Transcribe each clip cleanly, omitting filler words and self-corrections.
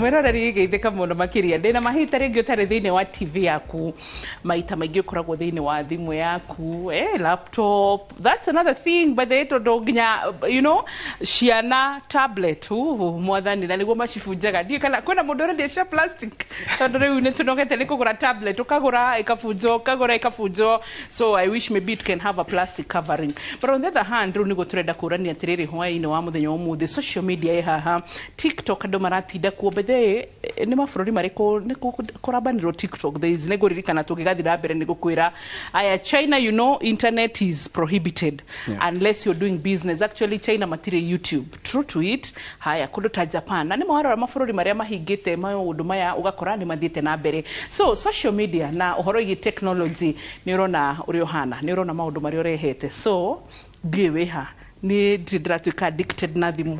Mwĩroreri, geithĩka mũno makĩria. Ndĩna mahita rĩngĩ ũtarĩ thĩinĩ wa TV yaku, maita maingĩ ũkoragwo thĩinĩ wa thimũ yaku, laptop. That's another thing, by the way, tondũ nginya ciana tablet, mwathani, na nĩguo macibunjaga. Ndiũĩ kana kwĩna mũndũ ũrendia cia plastic, tondũ rĩu nĩ tũnogete nĩ kũgũra tablet, ũkagũra ĩkabunjwo, ũkagũra ĩkabunjwo. So I wish maybe it can have a plastic covering. But on the other hand, rĩu nĩguo tũrenda kũrania atĩrĩrĩ, hwaĩ-inĩ wa mũthenya wa ũmũthĩ, social media ĩ haha, TikTok, andũ maratinda kuo. By the way, nĩ mabũrũri marĩkũ nĩ kũrambanĩrwo TikTok? There is, nĩngũririkana tũngĩgathiĩ na mbere nĩ gũkwĩra. Aya, China, internet is prohibited unless you're doing business. Actually, China matirĩ YouTube, true to it. Haya, kũndũ ta Japan, na nĩ mawarora mabũrũri marĩa mahingĩte maũndũ maya, ũgakora nĩ mathiĩte na mbere. So social media na ũhoro wĩgiĩ technology, nĩ ũrona ũrĩa ũhana, nĩ ũrona maũndũ marĩa ũrehete. So ndiũĩ wĩha, nĩ ndirĩ ndĩratuĩka addicted na thimũ.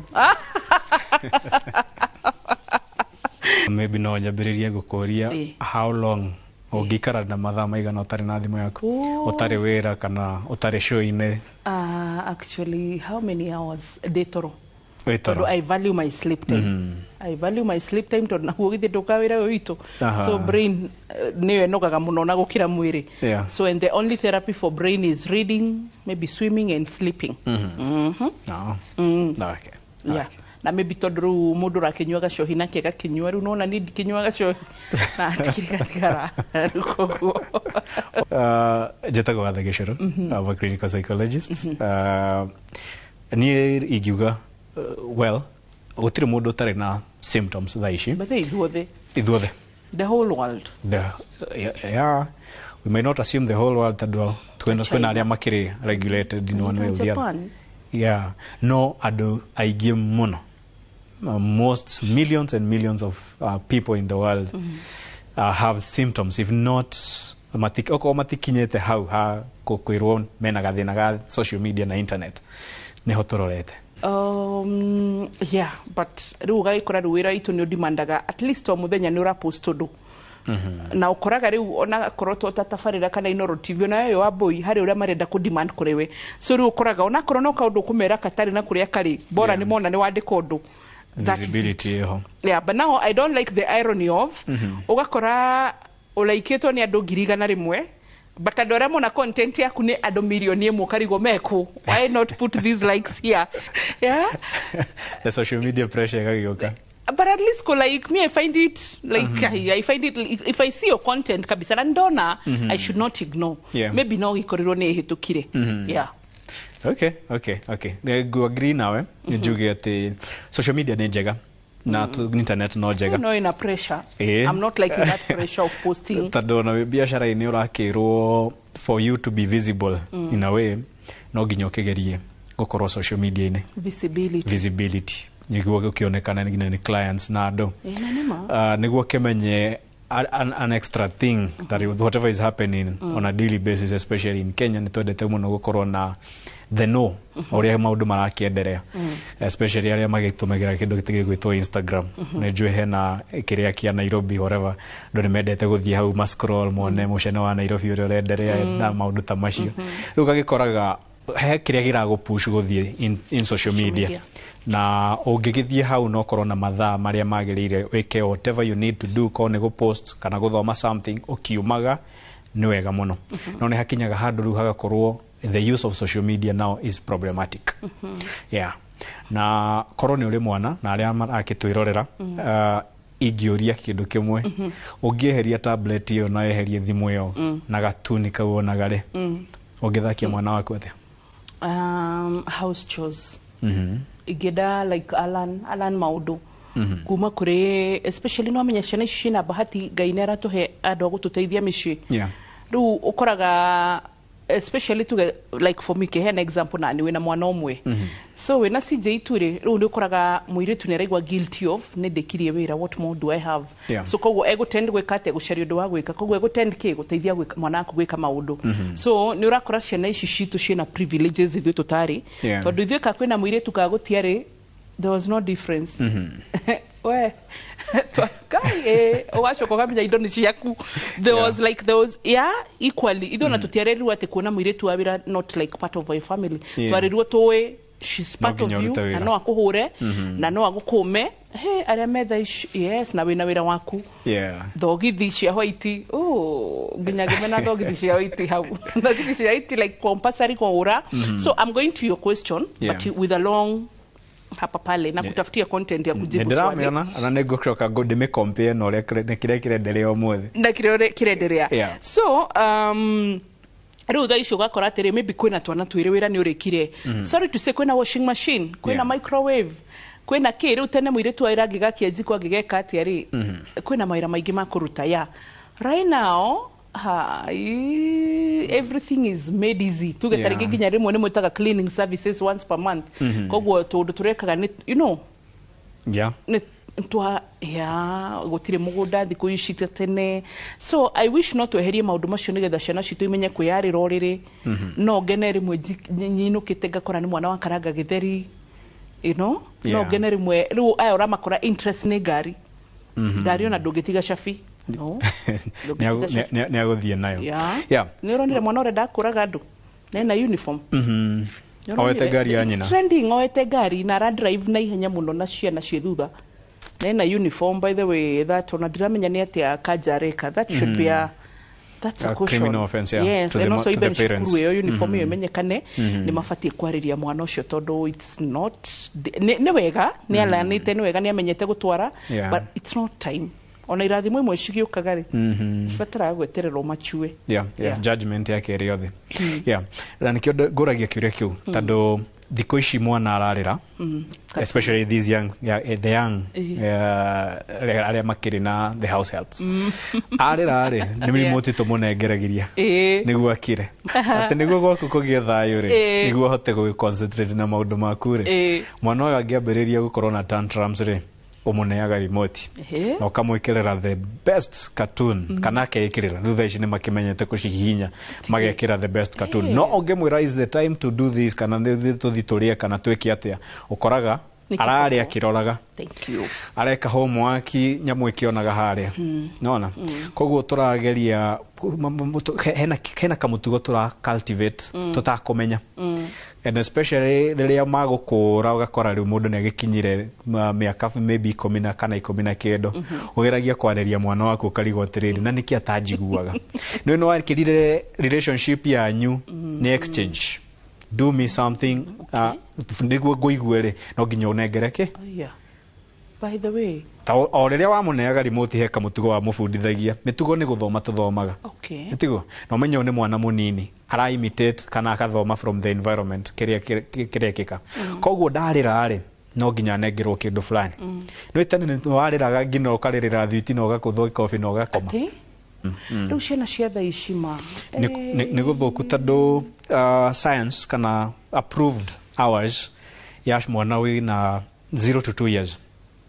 Maybe no nyambĩrĩrie gũkũria, how long ũngĩikara na mathaa maigana ũtarĩ na thimũ yaku, ũtarĩ wĩra kana ũtarĩ show-inĩ? Actually, how many hours ndĩ toro? Wĩ toro. Tondũ I value my sleep time. I value my sleep time, tondũ naguo githĩ ndũka wĩra ũyũ witũ. So brain nĩyo ĩnogaga mũno na gũkĩra mwĩrĩ. So, and the only therapy for brain is reading, maybe swimming and sleeping. No. Okay. Yeah. Na maybe tondũ rĩu mũndũ ũrakĩnyua gacohi nake gakĩnyua, rĩu nona niĩ ndikĩnyua gacohi na hatikĩrĩ gatigara rĩu, koguo. Njĩtagwo Wathe Gĩcũrũ. I'm a clinical psychologist. Niĩ ingiuga, well, gũtirĩ mũndũ ũtarĩ na symptoms thaa ici. But ithuothe. Ithuothe. The whole world. Yeah, we may not assume the whole world, tondũ kwĩna arĩa makĩrĩ regulated in one way or the other. Japan. Yeah, no andũ aingĩ mũno, most millions and millions of people in the world have symptoms, if not okorwo matikinyĩte hau ha kwĩrwo mena gathĩna ga social media na internet, nĩho tũrorete. Yeah, but rĩu ũgagĩkora rĩu wĩra witũ nĩ ũdimandaga at least o mũthenya nĩ ũrapost ũndũ, na ũkoraga rĩu ona korwo to ta tabarĩra kana Inoro TV, ona yo wa mbũi harĩ ũrĩa marenda kũ demand kũrĩ we. So rĩu ũkoraga onakorwo no kaũndũ ũkũmera katarĩ na kũrĩa karĩ bora, nĩ mona nĩ wandĩka ũndũ. That is it. Visibility ĩho. Yeah, but now I don't like the irony of ũgakora ũraikĩtwo nĩ andũ 100,000, but andũ arĩa mona content yaku nĩ andũ 1 million, ũkarigwo mekũ. Why not put these likes here? Yeah. The social media pressure ĩgagĩũka. But at least ko like me, I find it like, I find it, if I see your content kabisa na ndona, I should not ignore. Maybe no gĩkorirwo nĩ ĩhĩtũkire, yeah. Okay, ngu agree nawe, njuge atĩ social media nĩ njega na internet no njega. No, ina pressure. Eh. I'm not liking that pressure of posting. Tondũ ona wĩ biacara-inĩ ũrakĩrwo for you to be visible in a way, no nginya ũkĩgerie gũkorwo social media-inĩ. Visibility. Visibility, nĩguo gũkĩonekana nginya nĩ clients na andũ. Eh, na nĩma. Nĩguo kĩmenye an extra thing that whatever is happening on a daily basis, especially in Kenya, nĩ twendete mũno gũkorwo na the know ũrĩa maũndũ marakĩenderea, especially arĩa magĩtũmagĩra kĩndũ gĩgwĩtwo Instagram. Nĩ njũĩ hena kĩrĩa kĩa Nairobi, whatever, andũ nĩ mendete gũthiĩ hau ma scroll mone mũcene wa Nairobi ũrĩa ũrenderea na maũndũ ta macio. Rĩu gagĩkoraga he kĩrĩa gĩragũpush gũthiĩ in social media, media. Na ũngĩgĩthiĩ hau no ũkorwo na mathaa marĩa magĩrĩire wĩke whatever you need to do, korwo nĩ gũpost kana gũthoma something ũkiumaga, nĩ wega mũno. No nĩ hakinyaga handũ rĩu hagakorwo the use of social media now is problematic. Yeah, na korwo nĩ ũrĩ mwana na arĩa marakĩtwĩrorera, ingĩũria kĩndũ kĩmwe: ũngĩeheria tablet ĩyo na weherie thimũ ĩyo na gatuni kau wonaga rĩ, ũngĩthakia mwana waku atĩa? House chores. Ingĩenda like Alan maũndũ kuma kũrĩ, especially no amenya ciana ici ciĩna bahati, Ngai nĩ aratũhe andũ a gũtũteithia mĩciĩ. Rĩu ũkoraga, especially tuge like for me, kĩheana example, na nĩ wĩna mwana ũmwe, so wĩna CJ tu rĩ, rĩu nĩ ũkoraga mũirĩtu nĩ araigua guilty of nĩ ndĩkirie wĩra, what more do I have? So koguo egũtend gwĩka atĩa? Gũcaria ũndũ wa gwĩka. Koguo egũtend kĩ gũteithia gwĩka mwana waku gwĩka maũndũ. So nĩ ũrakora ciana ici citũ ciĩna privileges ithuĩ tũtarĩ, tondũ ithuĩ ka kwĩna mũirĩtu ka gũtiarĩ, there was no difference. We kai, ũgacoka ũkamenya indo nĩ ciaku. There was like, there was, yeah, equally ithuĩ ona tũtiarerirwo atĩ kuona mũirĩtu wa wĩra not like part of our family. Twarerirwo tũĩ She's No part of nginya you ũrute na wĩra. no akũhũre na no agũkũme he arĩa metha ici, yes, na wĩna wĩra waku. Thogithi cia white, oh, nginya ngĩmena thogithi cia white hau, thogithi cia white like compulsory kũhũra. So I'm going to your question, but with a long hapa pale na kutafutia content ya Nĩ kujibu swali. ndĩramĩona ona nĩ ngũcoka ndĩmĩ compare na ũrĩa na kĩrĩa kĩrenderea ũmũthĩ. Na kĩrĩa kĩrenderea. So rĩu thaa ici ũgakora atĩrĩ, maybe kwĩna twana twĩrĩ, wĩra nĩ ũrĩkire, sorry to say, kwĩna washing machine, kwĩna microwave, kwĩna kĩ. Rĩu tene mũirĩtu wa wĩra angĩgakia njiko angĩgeka atĩa rĩ, kwĩna mawĩra maingĩ ma kũruta. Ya right now, hai, everything is made easy, tuge ta rĩngĩ nginya rĩmwe nĩ mwĩtaga cleaning services once per month, koguo tũndũ tũrekaga nĩ nĩ twa ya gũtirĩ mũgũnda thikũ ici ta tene. So I wish no tweherie maũndũ macio nĩgetha ciana citũ imenye kwĩyarĩra ũrĩrĩ. No ngene rĩmwe nyinũkĩte ngakora nĩ mwana wakaranga gĩtheri. No ngene rĩmwe rĩu aya ũramakora interest nĩ ngari, ngari ona ndũngĩtiga cabi, no ndũngĩtiga cabi. Nĩ agũthiĩ nayo. Nĩ ũronire mwana ũrenda akũraga andũ nena uniform? Oete ngari ya It's nyina. trending, oete ngari na ara drive na ihenya mũno na ciana ciĩ thutha nena uniform. By the way, that ona ndiramenya nĩ atĩa kanjareka, that should be a that's a A caution. criminal offence, yeah, Yes, to the and also to the even parents. cukuru ĩyo uniform ĩyo ĩmenyekane nĩ mabatiĩ kwarĩria mwana ũcio, tondũ it's not nĩ wega nĩ alanĩte, nĩ wega nĩ amenyete gũtwara, but it's not time. Ona irathimo imwe cigĩũkaga rĩ, cibataraga gwetererwo machue. Judgment yake ĩrĩ yothe, yeah. Na nĩkĩo ngũragia kĩũria kĩu, tondũ thikũ ici mwana ararĩra, especially these young, yeah, the young, arĩa makĩrĩ na the house helps, arĩra rĩ, nĩ remote tũmũnengeragĩria nĩguo akire, atĩ nĩguo gwaku kũgĩe thayũ rĩ, nĩguo ahote gũ concentrate na maũndũ maku rĩ. Mwana ũyũ angĩambĩrĩria gũkorwo na tantrums rĩ, ũmũneaga remote na ũkamwĩkĩrĩra the best cartoon, kana akeĩkĩrĩra. Thutha ici nĩ makĩmenyete kũcihihinya magekĩra the best cartoon. No ũngĩmwĩra is the time to do this, kana nĩ tũthi tũrĩe kana twĩke atĩa, ũkoraga Nĩ ararĩa kĩboko. akĩroraga, Thank you. areka homework nyamũ ĩkĩonaga harĩa nona. Koguo tũrageria hena kamũtugo tũra cultivate tũtakũmenya, and especially rĩrĩa magũkũra, ũgakora rĩu mũndũ nĩ agĩkinyire mĩaka maybe 10 na kana 19, ũgeragia kwarĩria mwana waku ũkarigwo atĩrĩrĩ, na nĩkĩ atanjiguaga? Nĩ nĩ wakĩrire relationship yanyu nĩ exchange, do me something, nĩguo ngũigue rĩ, no nginya ũnengere kĩ. Oh, yeah. By the way, Ta o rĩrĩa wamũneaga remote, he kamũtugo wamũbundithagia. Mĩtugo nĩ gũthoma tũthomaga. Tiguo na ũmenye ũyũ nĩ mwana mũnini ara imitate kana akathoma from the environment kĩrĩa kĩrekĩka. Koguo ndarĩra rĩ, no nginya anengerwo kĩndũ fulani. No tene nĩ warĩraga nginya ũkarĩrĩra thwiti na ũgakũthwo ikobi na ũgakoma. Atĩ rĩu ciana cia thaa ici ma Nĩ gũthũku, tondũ science kana approved hours ya mwana wĩna 0 to 2 years,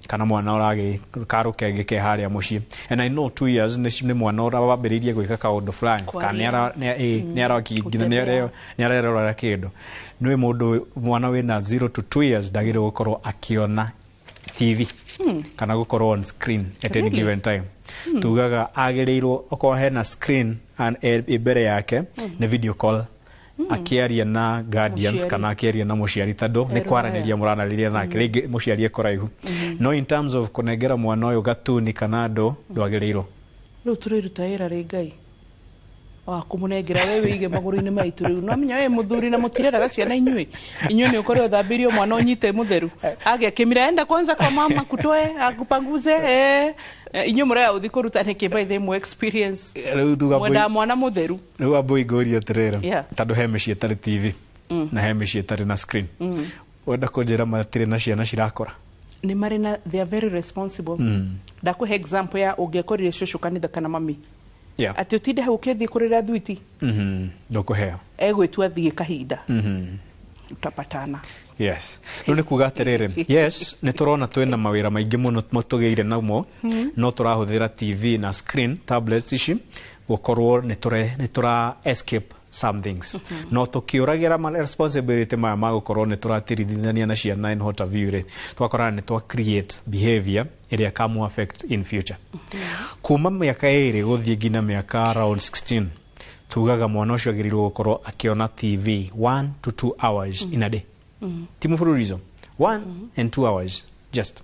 kana mwana ũragĩ karũkenge ke harĩa mũciĩ, and I know 2 years nĩ mwana ũrambĩrĩirie gwĩka kaũndũ fulani kana Kwaria. nĩ aroki nginya Gũtembea. nĩ arerorera kĩndũ. Nĩ mũndũ mwana wĩna 0 to 2 years ndagĩrĩirwo gũkorwo akĩona TV kana gũkorwo on screen at any Really? given time. Tugaga agĩrĩirwo okorwo hena screen ĩ mbere yake, nĩ video call akĩaria na guardians Mũciari. kana akĩaria na mũciari, tondũ nĩ Erorera. kwaranĩria mũranĩria nake, rĩngĩ mũciari e kũraihu. No in terms of kũnengera mwana ũyũ gatuni kana andũ, ndwagĩrĩirwo. Rĩu tũreruta wĩra rĩ, Ngai wa kũmũnengera we wĩige magũrũ-inĩ maitũ. Rĩu no menya wĩ mũthuri na mũtireraga ciana inyuĩ, inyuĩ nĩ ũkorwo ũthambĩirio mwana ũnyite mũtheru agĩa kĩmira, enda kwanza kwa mama kutoe akupanguze, inyuĩ mũraya ũthi kũruta nĩkĩ? By the way, experience Rĩu tuga mwendaga mwana mũtheru. Rĩu ambũi ngũrie atĩrĩrĩ, tondũ he mĩciĩ ĩtarĩ TV na he mĩciĩ ĩtarĩ na screen, wenda kũnjĩra matirĩ na ciana cirakũra? Nĩ marĩ na, they are very responsible. Ndakũhe example ya ũngĩakorire cũcũ kanitha kana mami, atĩ ũtinde hau ũkĩthiĩ kũrĩra thwiti, Ndũkũheo. Egwĩtua thiĩ kahinda utapatana. Yes, rĩu nĩ kuga atĩrĩrĩ, yes, nĩ tũrona twĩna mawĩra maingĩ mũno tũgĩire namo, no tũrahũthĩra TV na screen tablets ici gũkorwo nĩ tũra escape some things, no tũkĩũragĩra ma responsibility maya ma gũkorwo nĩ tũratirithania na ciana in what have you rĩ, tũgakora nĩ twa create behavior ĩrĩa ĩkamũ affect in future. Kuma mĩaka 2 gũthiĩ nginya mĩaka around 16, tugaga mwana ũcio agĩrĩirwo gũkorwo akĩona TV 1 to 2 hours in a day. Ti mũbũrũrizo 1 and 2 hours just.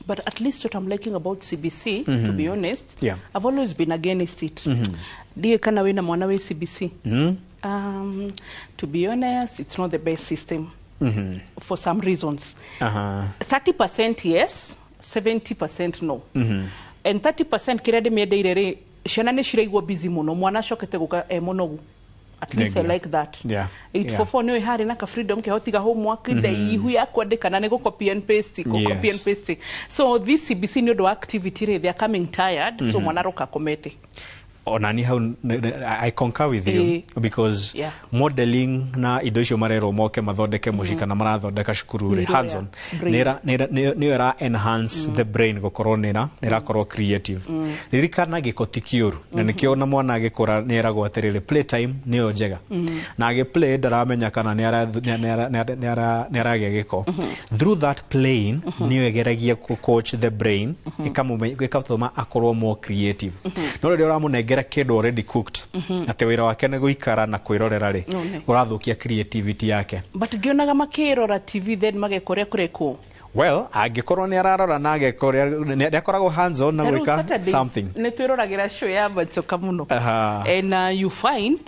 But at least what I'm liking about CBC, to be honest, I've always been against it. Ndiĩ kana wĩna mwana wĩ CBC. To be honest, it's not the best system for some reasons. 30% yes, 70% no. And 30% kĩrĩa ndĩmĩendeire rĩ, ciana nĩ ciraigwo busy mũno, mwana acokete gũka e mũnogu. At least I Nĩguo. like that. 844 nĩ harĩ na ka freedom kehotiga homework ndaihu ya kwandĩka na nĩ gũ copy and paste, gũ copy and paste. So this CBC nĩ ũndũ wa activity rĩ, they are coming tired, so mwana aroka akomete. Onani hau I concur with you because modeling na indo icio marerwo moke mathondeke mũciĩ kana marathondeka cukuru rĩ, Nĩrĩo hands on brain. nĩyo ĩra enhance the brain gũkorwo nĩ ĩrakorwo creative. Ririkana gĩko ti kĩũru na nĩkĩo na mwana agĩkũra nĩ eragwo atĩrĩrĩ, playtime nĩyo njega, na agĩplay ndaramenya kana nĩ aragĩa gĩko. Through that playing nĩyo ĩgeragia kũ coach the brain, ĩgatũma akorwo more creative. No rĩrĩa ũramũnengera kĩndũ already cooked, atĩ wĩra wake nĩ gũikara na kwĩrorera rĩ, No, nĩ. ũrathũkia creativity yake. But ngĩonaga makĩrora TV then mageka ũrĩa kũrekwo. Well, angĩkorwo nĩ ararora na ageka ũrĩa nĩ akoragwo hands on na Ta rĩu gwĩka Saturdays, something. nĩ twĩroragĩra show ya Machoka mũno. And you find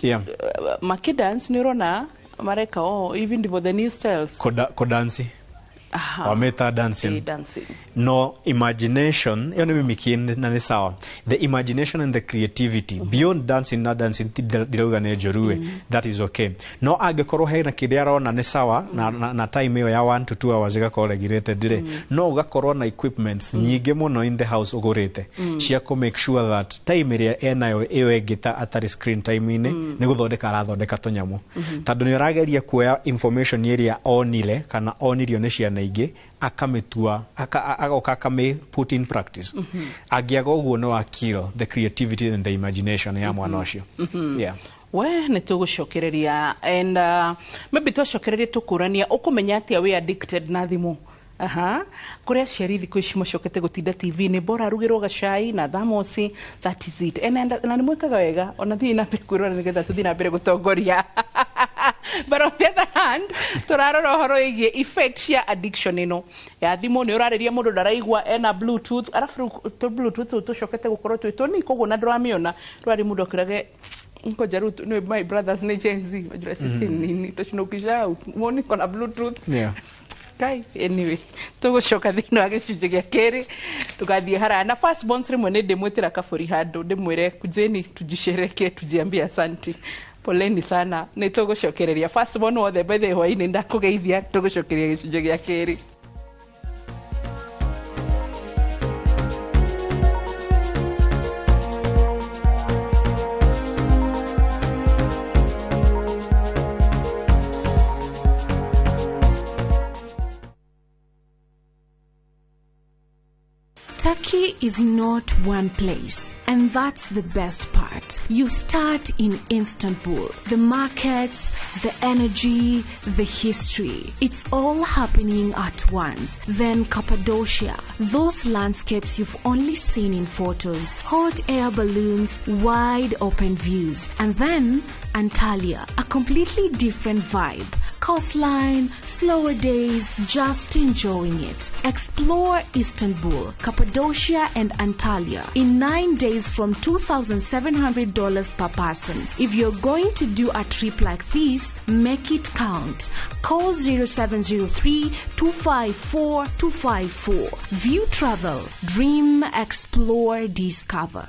makidance nĩ ũrona mareka, oh, even for the new styles. Kodansi. Wameta dancing. Eh, dancing. No imagination ĩyo nĩ mimicking na nĩ sawa, the imagination and the creativity beyond dancing na dancing ti ndirauga nĩ njũru ĩ, that is okay. No angĩkorwo hena kĩrĩa arona nĩ sawa na time ĩyo ya 1 to 2 hours ĩgakorwo regulated rĩ, no ũgakorwo na equipments nyingĩ mũno in the house ũgũrĩte cia kũ make sure that time ĩrĩa enayo ĩyo ĩngĩ ta atarĩ screen time-inĩ nĩ gũthondeka arathondeka tũnyamũ, tondũ nĩ ũrageria kuoya information ĩrĩa onire kana onirio nĩ ciana ingĩ, akamĩtua agoka akamĩ put in practice. Angĩaga ũguo no kill the creativity and the imagination ya mwana ũcio, yeah. We nä tå gå cokereria and maybe twacokereria tå ũkũmenya atĩa wĩ addicted na thimũ. Aha. Kũrĩ aciari thikũ ici macokete gũtinda TV-inĩ, bora arugĩrwo gacai na thamosi, that is it. And na nĩ mwĩkaga wega ona thiĩ na mbere kwĩrora nĩgetha tũthiĩ na mbere gũtongoria. But on the other hand, tũrarora ũhoro wĩgiĩ effect cia addiction ĩno ya thimũ. Nĩ ũrarĩria mũndũ ndaraigua ena Bluetooth, arabu rĩu tũ Bluetooth tũu tũcokete gũkorwo twĩ tũnini, koguo na ndũramĩona. Rwarĩ mũndũ akĩrage ngoja rĩu nĩ my brothers nĩ Gen Z majura sisi nini tũcinũkisha muoni kona Bluetooth. Kai, anyway, tũgũcoka thĩinĩ wa gĩcunjĩ gĩa kerĩ, tũgathiĩ haraya na first borns. Rĩmwe nĩ ndĩmwĩtĩra kabũri handũ ndĩmwĩre kujeni tujishereke, tujiambie asanti, poleni sana. Nĩ tũgũcokereria first born wothe bethe hwainĩ ndakũgeithia, tũgũcokeria gĩcunjĩ gĩa kerĩ. Turkey is not one place, and that's the best part. You start in Istanbul. The markets, the energy, the history. It's all happening at once. Then Cappadocia, those landscapes you've only seen in photos, hot air balloons, wide open views. And then Antalya, a completely different vibe. Coastline, slower days, just enjoying it. Explore Istanbul, Cappadocia, and Antalya in 9 days from $2,700 per person. If you're going to do a trip like this, make it count. Call 0703 254 254. View Travel. Dream, explore, discover.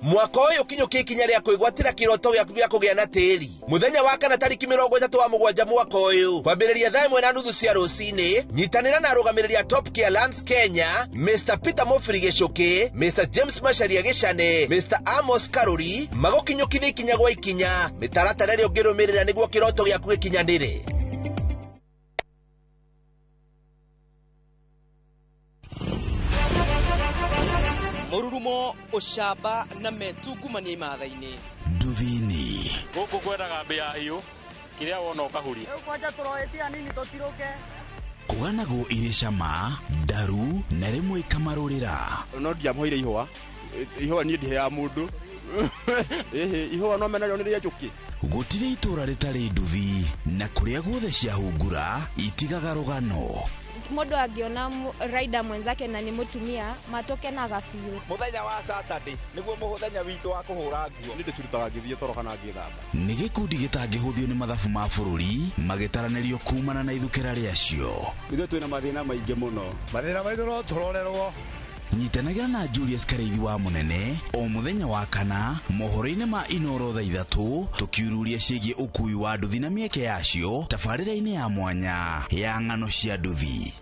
Mwaka ũyũ kinyũkia ikinya rĩa kwĩgwatĩra kĩroto gĩaku gĩa kũgĩa na tĩri mũthenya wa kana tarĩki 37 wa mwaka ũyũ kwambĩrĩria 1:30 cia rũcinĩ. Nyitanĩra na arũgamĩrĩri a Top Care Lands Kenya, Mr Peter Mofiri Gĩcũkĩ, Mr James Macharia Gĩcane, Mr Amos Karũri, magũkinyũkithia ikinya gwa ikinya mĩtaratara ĩrĩa ũngĩrũmĩrĩra nĩguo kĩroto gĩaku gĩkinyanĩre. Mũrurumo, ũcamba na metungumania imatha-inĩ. Nduthini. Gũkũ kwendaga mbĩa hiũ, kĩrĩa wona ũkahuria. Kwanja tũroetia nini tũtirũke. Kũganagwo irĩ cama ndaru na rĩmwe ikamarũrĩra. No ndiamũheire ihũa, ihũa niĩ ndiheaga mũndũ. Ĩhĩ, ihũa no menarĩo nĩ rĩa njũkĩ. Gũtirĩ itũũra rĩtarĩ nduthi na kũrĩa guothe ciahungura itigaga rũgano. Mũndũ angĩona rider mwenzake na nĩ mũtumia matũkenaga biũ. Mũthenya wa Saturday nĩguo mũthenya witũ wa kũhũra nguo. Nĩ ndĩcirutaga ngĩthiĩ toro kana ngĩthamba. Nĩ gĩkundi gĩtangĩhũthio nĩ mathabu ma bũrũri magĩtaranĩrio kumana na ithukĩra rĩacio. Ithuĩ twĩna mathĩna maingĩ mũno. Mathĩna maitũ no tũrorerwo. Nyitanagĩra na Julius Kareithi wa Mũnene o mũthenya wa kana mohoro-inĩ ma Inoro thaa 3 tũkiururia ciĩgiĩ ũkui wa nduthi na mĩeke yacio tabarĩra-inĩ ya mwanya ya ng'ano cia nduthi.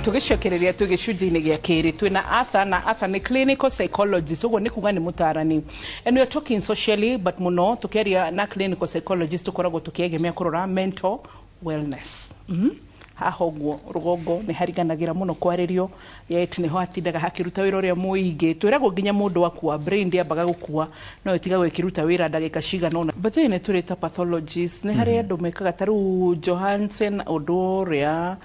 Tugicokereria twĩ gĩcunjĩ-inĩ gĩa kerĩ twĩna Arthur, na Arthur nĩ clinical psychologist, ũguo nĩ kuga nĩ mũtarani, and we are talking socially but mũno tũkĩaria na clinical psychologist tũkoragwo tũkĩegemea kũrora mental wellness. Haha ũguo rũgongo nĩ hariganagĩra mũno kwarĩrio, yet nĩho hatindaga hakĩruta wĩra ũrĩa mũingĩ. Twĩragwo nginya mũndũ akua brain ndĩambaga gũkua, no ĩtigagwo ĩkĩruta wĩra ndagĩka cigana ũna. But nĩ tũrĩ ta pathologist, nĩ harĩ andũ mekaga ta rĩu Johansen ũndũ ũrĩa,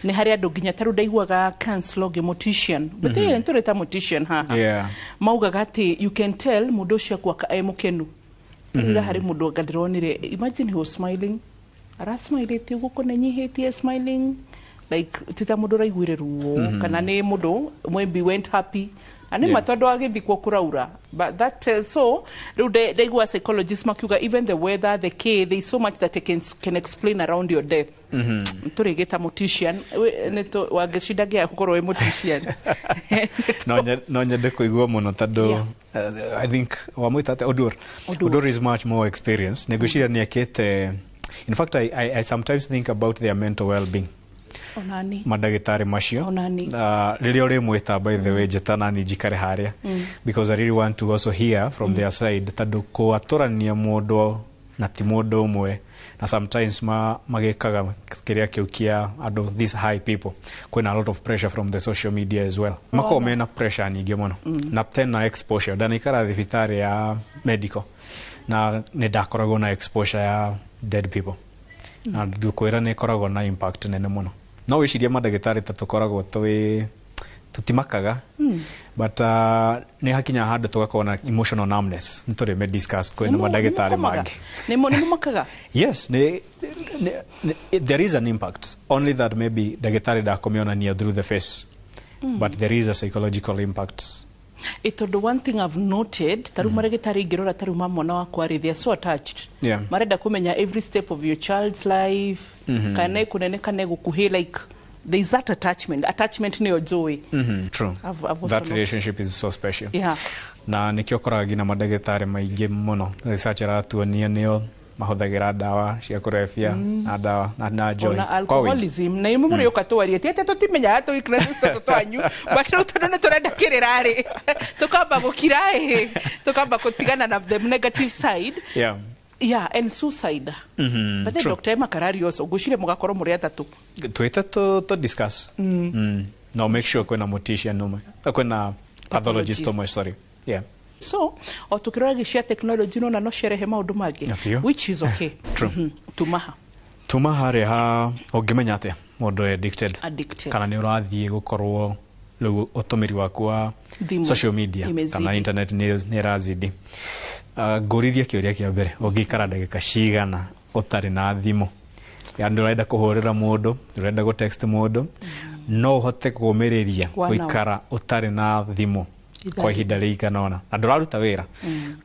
nĩ harĩ andũ nginya ta rĩu ndaiguaga counselor ũngĩ mortician, but nĩ tũrĩ ta mortician haha, maugaga atĩ you can tell mũndũ ũcio akua e mũkenu. Rĩrĩa harĩ mũndũ anga ndĩronire, imagine he was smiling, arasmilĩte ũguo kũna nyihĩtie smiling like tita mũndũ ũraiguire ruo, kana nĩ mũndũ maybe went happy na nĩ ma tondũ agĩthikwo kũraura, but that so rĩu ndaigua psychologist makiuga even the weather, the care, there is so much that can explain around your death. Tũrĩgĩta mortician wangĩcinda ngĩa gũkorwo wĩ mortician. No nyende kũigua mũno tondũ I think wamwĩta atĩa Odur. Odur is much more experienced. Nĩngwĩciria nĩekĩte. In fact, I sometimes think about their mental well-being. Onani. Mandagĩtarĩ macio. Onani. Rĩrĩa ũrĩmwĩta, by the way, njĩta nani njikare harĩa. Because I really want to also hear from their side. Tondũ kũatũrania mũndũ na ti mũndũ ũmwe, na sometimes magĩkaga kĩrĩa kĩu kĩa andũ, these high people, kwĩna a lot of pressure from the social media as well. Makoragwo mena pressure nyingĩ mũno. Na tena exposure. Ndanaikara thibitarĩ ya medical na nĩ ndakoragwo na exposure ya dead people, na ndukwĩra nĩ ĩkoragwo na impact nene mũno. No wĩcirie mandagĩtarĩ ta tũkoragwo twĩ tũtimakaga, but nĩ hakinya handũ tũgakorwo na emotional numbness. Nĩ tũrĩ discuss kwĩna mandagĩtarĩ mangĩ. Nĩ mũmakaga? Yes, there is an impact, only that maybe ndagĩtarĩ ndakũmĩonania through the face, but there is a psychological impact. Tondũ one thing I've noted, ta rĩu marĩgĩtarĩ ingĩrora ta rĩu ma mwana wakwa rĩ, they are so attached. Marenda kũmenya every step of your child's life, kana ĩkũnene kana ĩgũkuhĩ, like there is that attachment. Attachment nĩyo njũĩ. True. I've That relationship is so special. Yeah. Na nĩkĩo ũkoraga nginya mandagĩtarĩ maingĩ mũno research ĩratuonia nĩo mahũthagĩra ndawa cia kũrebia na ndawa na joy. Ona alcoholism na imwe mũrĩ ũka twarie ti atĩ tũtimenyaga tũ weaknesses tũtũ twanyu, but rĩu tondũ nĩ tũrenda kĩrĩra rĩ, tũkamba gũkira ĩ, tũkamba kũtigana na the negative side. Yeah. Yeah, and suicide. But then Dr. Emma Karari also, ngwĩciria mũgakorwo mũrĩ atatũ. Twĩte tũ discuss. No make sure kwĩna mortician ũmwe, kwĩna pathologist ũmwe, sorry. Yeah. So, o tukirora gĩcia technology nona no ciarehe maũndũ mangĩ, which is okay. True. Tumaha. Tuma harĩa ha ũngĩmenya atĩa mũndũ addicted. Addicted. Kana nĩ ũrathiĩ gũkorwo rĩu ũtũmĩri waku wa social media kana internet nĩ ĩrazidi. Ngũrithie kĩũria kĩa mbere, ũngĩikara ndagĩka cigana ũtarĩ na thimũ? Yaani ndũrenda kũhũrĩra mũndũ, ndũrenda gũ text mũndũ, no ũhote kũũmĩrĩria gũikara ũtarĩ na thimũ kwa ihinda rĩigana ũna, na ndũraruta wĩra,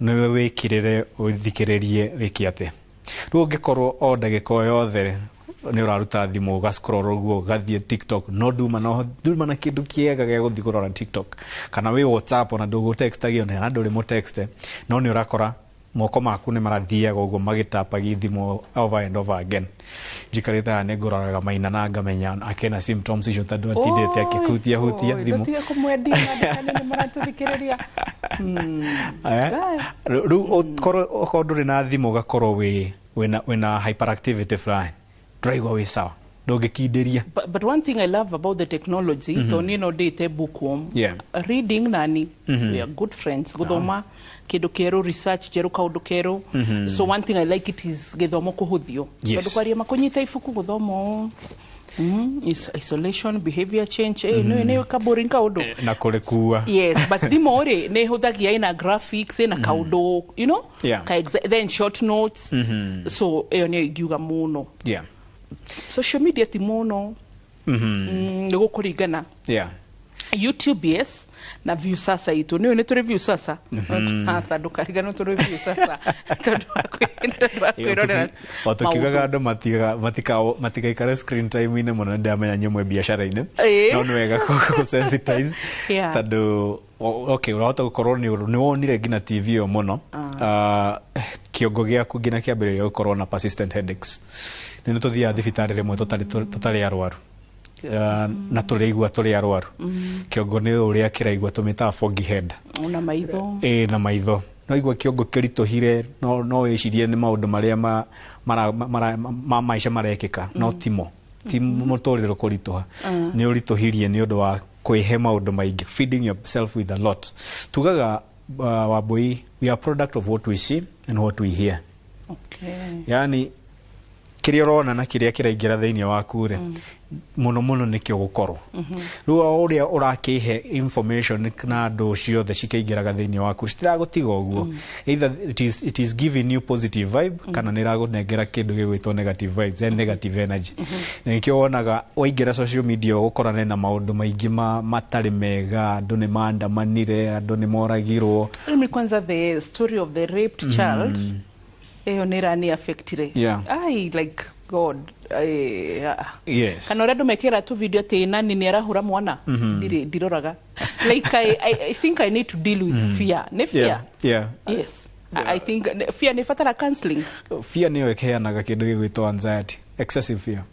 nĩwe wĩkĩrĩre ũthikĩrĩrie wĩke atĩa. Rĩu ũngĩkorwo o ndagĩka o yothe nĩ ũraruta thimũ ũga-scroll ũguo ũgathiĩ TikTok, no nduma na kĩndũ kĩega gĩa gũthiĩ kũrora TikTok, kana wĩ WhatsApp ona ndũgũtextagio na ndũrĩ mũtexte, no nĩ ũrakora moko maku nĩ marathiaga ũguo magĩtapagia thimũ over and over again. Njikarĩte haha nĩ ngũroraga Maina na ngamenya akĩna symptoms icio tondũ atindĩte akĩhutia hutia thimũ. Ndũtige kũmwendia andĩkani nĩ maratũthikĩrĩria. Rĩu okorwo ndũrĩ na thimũ ũgakorwo wĩna hyperactivity fulani, ndũraigua wĩ sawa. Ndũngĩkindĩria. But one thing I love about the technology, to niĩ no ndĩte bookworm. Reading nani, we are good friends. Gũthoma kĩndũ kĩerũ, research njerũ, kaũndũ kerũ. So one thing I like it is gĩthomo kũhũthio. Tondũ kwaria makũnyita ibuku gũthoma ũũ, is isolation, behavior change, nĩ kaboring kaũndũ. Na kũrĩkua. Yes, but thimũ rĩ nĩ hũthagia, ĩna graphics, ĩna kaũndũ, ka then short notes. So ĩyo nĩyo ingiuga mũno. Social media ti mũno. Nĩ gũkũringana. YouTube, yes, na Viusasa itũ nĩyo nĩ tũrĩ Viusasa. Atha ndũkariganwo tũrĩ Viusasa tondũ wa kwĩrorera. O tũkiugaga andũ matigaikare screen time-inĩ mũno, nĩndamenya nyũmwe biacara-inĩ, no nĩ wega gũ-sensitize tondũ okay, ũrahota gũkorwo nĩ wonire nginya TV ĩyo mũno. Ah, kĩongo gĩaku nginya kĩambĩrĩria gũkorwo na persistent headaches. Nĩ tũthiaga thibitarĩ rĩmwe tũtarĩ arwaru, na tũrĩigua tũrĩ arwaru. Kĩongo nĩ ũrĩa kĩraigua, tũmĩtaga foggy head. Ona maitho. Ĩ, na maitho no igua kĩongo kĩritũhire, no wĩcirie nĩ maũndũ marĩa ma maica marekĩka, no timo ti mũtũrĩre kũritũha. Nĩ ũritũhirie nĩ ũndũ wa kwĩhe maũndũ maingĩ, feeding yourself with a lot. Tugaga, Wambui, we are product of what we see and what we hear. Yani kĩrĩa ũrona na kĩrĩa kĩraingĩra thĩinĩ waku rĩ, mũno mũno nĩkĩo gũkorwo. Rĩu o ũrĩa ũrakĩhe information na andũ ciothe cikĩingĩraga thĩinĩ waku, citiragũtiga ũguo. Either it is giving you positive vibe, kana nĩ ĩragũnengera kĩndũ gĩgwĩtwo negative vibes and negative energy. Na nĩkĩo wonaga waingĩra social media ũgũkorane na maũndũ maingĩ matarĩ mega. Andũ nĩ maandamanire, andũ nĩ moragirwo. Mimi kwanza the story of the raped child ĩyo nĩ ĩrani affectire. Ai, like God, ai, ah. Kana ũrĩa andũ mekĩra tu video atĩ nani nĩ arahũra mwana. Ndirĩ ndiroraga. Like I think I need to deal with fear. Nĩ fear. Yes, I think fear nĩ batara counseling. Fear nĩyo ĩkĩheanaga kĩndũ gĩgwĩtwo anxiety, excessive fear.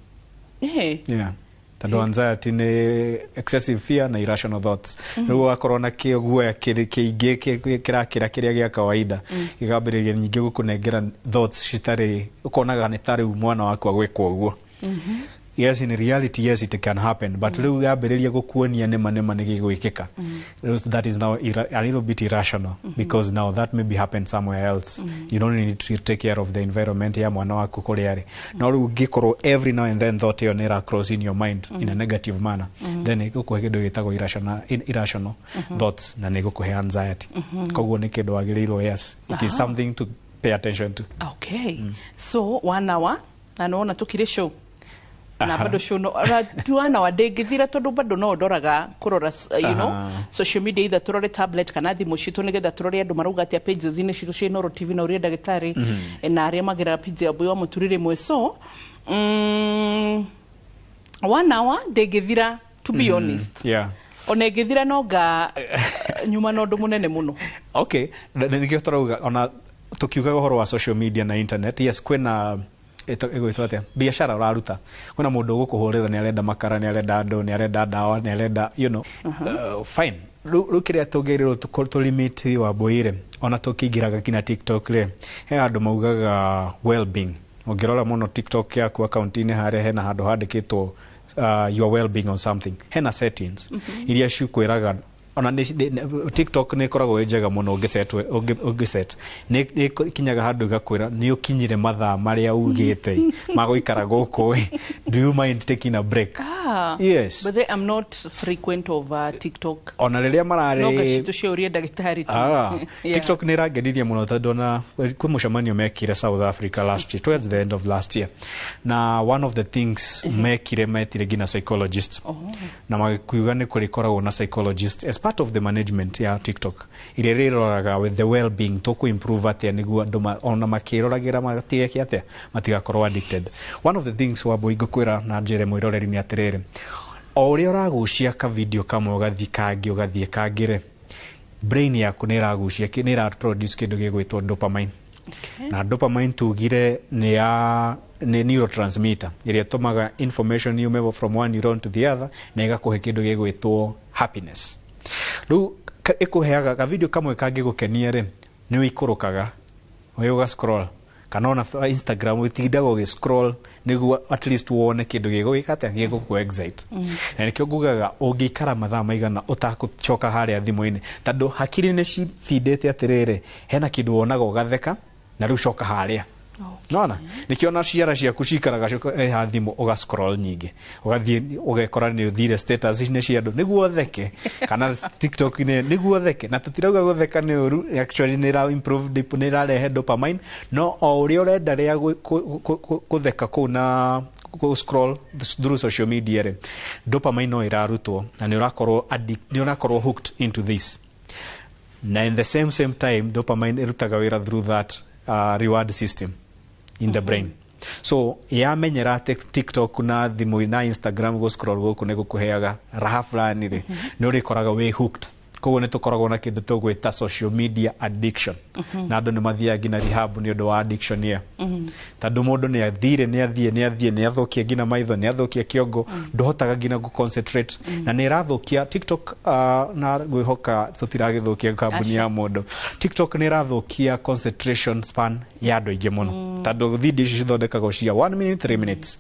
Yeah, tondũ anxiety nĩ excessive fear na irrational thoughts. Rĩu ũgakorwo na kĩo guoya kĩingĩ kĩrakĩra kĩrĩa gĩa kawaida, gĩkambĩrĩria ningĩ gũkũnengera thoughts citarĩ, ũkonaga nĩ ta rĩu mwana waku agwĩkwo ũguo. Yes, in reality, yes, it can happen, but rĩu yambĩrĩria gũkuonia nĩma nĩma nĩ gĩgwĩkĩka. Rĩu that is now a little bit irrational, because now that maybe happen somewhere else. You don't need to take care of the environment ya mwana waku kũrĩa arĩ. No rĩu ũngĩkorwo every now and then thought ĩyo nĩ ĩra cross in your mind in a negative manner, then ĩgũkũhe kĩndũ gĩtagwo irrational thoughts na nĩ ĩgũkũhe anxiety. Koguo nĩ kĩndũ wagĩrĩirwo, yes, it is something to pay attention to. Okay, so one hour na nĩwona tũkirĩ show na bado show no ti one hour ndĩngĩthira tondũ bado no ndoraga kũrora social media, either tũrore tablet kana thimũ citũ nĩgetha tũrore andũ marauga atĩa pages-inĩ citũ cia Inooro TV na ũrĩa ndagĩtarĩ na arĩa mageraga page ya Wambui wa Mũturi rĩmwe. So one hour ndĩngĩthira, to be honest. Ona ĩngĩthira no nga nyuma na ũndũ mũnene mũno. Okay, nĩkĩo tũrauga ona tukiugaga ũhoro wa social media na internet, yes, kwĩna ĩgwĩtwo atĩa, biacara ũraruta, kwĩna mũndũ ũgũkũhũrĩra nĩ arenda makara, nĩ arenda andũ, nĩ arenda ndawa, nĩ arenda fine. Rĩu kĩrĩa tũngĩrĩrwo tũlimit, Wambui rĩ, ona tũkĩingĩraga nginya TikTok rĩ, he andũ maugaga well-being. Ũngĩrora mũno TikTok yaku akaunti-inĩ harĩa hena handũ handĩkĩtwo your well-being or something, hena settings iria cikwĩraga. Ona TikTok nĩ ĩkoragwo ĩ njega mũno ũngĩset nĩ ĩkinyaga handũ ĩgakwĩra nĩ ũkinyire mathaa marĩa ugĩte ma gũikara gũkũ ĩ. Do you mind taking a break? Ah, Yes. but then I'm not frequent of TikTok. Ona rĩrĩa No mararĩ ngacitũ cia ũria ndagĩtarĩ tu. Ah, TikTok nä ĩrangenirie mũno tondũ ona kwĩ mũcemanio mekire South Africa last year, towards the end of last year, na one of the things mekire, metire nginya psychologist na makiuga nĩ kũrĩkoragwo na psychologist as part of the management ya TikTok ĩrĩa ĩrĩroraga with the well-being, tũkũ improve atĩa nĩguo andũ ona makĩroragĩra matigeke atĩa, matigakorwo addicted. One of the things, Wambui, ngũkwĩra na njĩre mwĩroreri nĩ atĩrĩrĩ, o ũrĩa ũragucia ka video kamwe ũgathiĩ kangĩ ũgathiĩ kangĩ rĩ, brain yaku nĩ ĩragucia, nĩ ĩra produce kĩndũ gĩgwĩtwo dopamine. Na dopamine tugire nĩ ya nĩ neurotransmitter ĩrĩa ĩtũmaga information yume from one neuron to the other na ĩgakũhe kĩndũ gĩgwĩtwo happiness. Rĩu ĩkũheaga ka video kamwe kangĩgũkenia rĩ, nĩ ũikũrũkaga ũgĩ ũga scroll Kana ona Instagram ũtindaga ũgĩ scroll nĩguo at least wone kĩndũ gĩgũgĩka atĩa, gĩgũkũ excite. Na nĩkĩo ngugaga ũngĩikara mathaa maigana ũtagũcoka harĩa thimũ-inĩ, tondũ hakiri nĩ cibindĩte atĩrĩrĩ, hena kĩndũ wonaga ũgatheka na rĩu coka harĩa. Nona nĩkĩo na ciara ciaku cikaraga ha thimũ, ũga scroll nyingĩ, ũgathiĩ ũgekora nĩ ũthire status-inĩ cia andũ nĩguo ũtheke, kana TikTok-inĩ nĩguo ũtheke. Na tũtirauga gũtheka nĩ ũru, actually nĩ ĩra improve, nĩ ĩrarehe dopamine, no o ũrĩa ũrenda rĩa gũtheka kũu na gũ scroll through social media rĩ, dopamine no ĩrarutwo na nĩ ũrakorwo addict, nĩ ũrakorwo hooked into this. Na in the same time dopamine ĩrutaga wĩra through that reward system in the brain. So yamenyera atĩ TikTok na thimũ na Instagram gũ scroll gũkũ nĩ gũkũheaga raha fulani rĩ, nĩ ũrĩkoraga wĩ hooked. Koguo nĩ tũkoragwo na kĩndũ tũgwĩta social media addiction, na andũ nĩ mathiaga nginya rehab nĩ ũndũ wa addiction ĩyo, tondũ mũndũ nĩ athire, nĩ athiĩ, nĩ athiĩ, nĩ athũkia nginya maitho, nĩ athũkia kĩongo, ndũhotaga nginya gũ concentrate. Na nĩ ĩrathũkia TikTok, na ngwĩhoka tũtiragĩthũkia kambuni ya mũndũ. TikTok nĩ ĩrathũkia concentration span ya andũ aingĩ mũno, tondũ video ici cithondekagwo cia 1 minute, 3 minutes.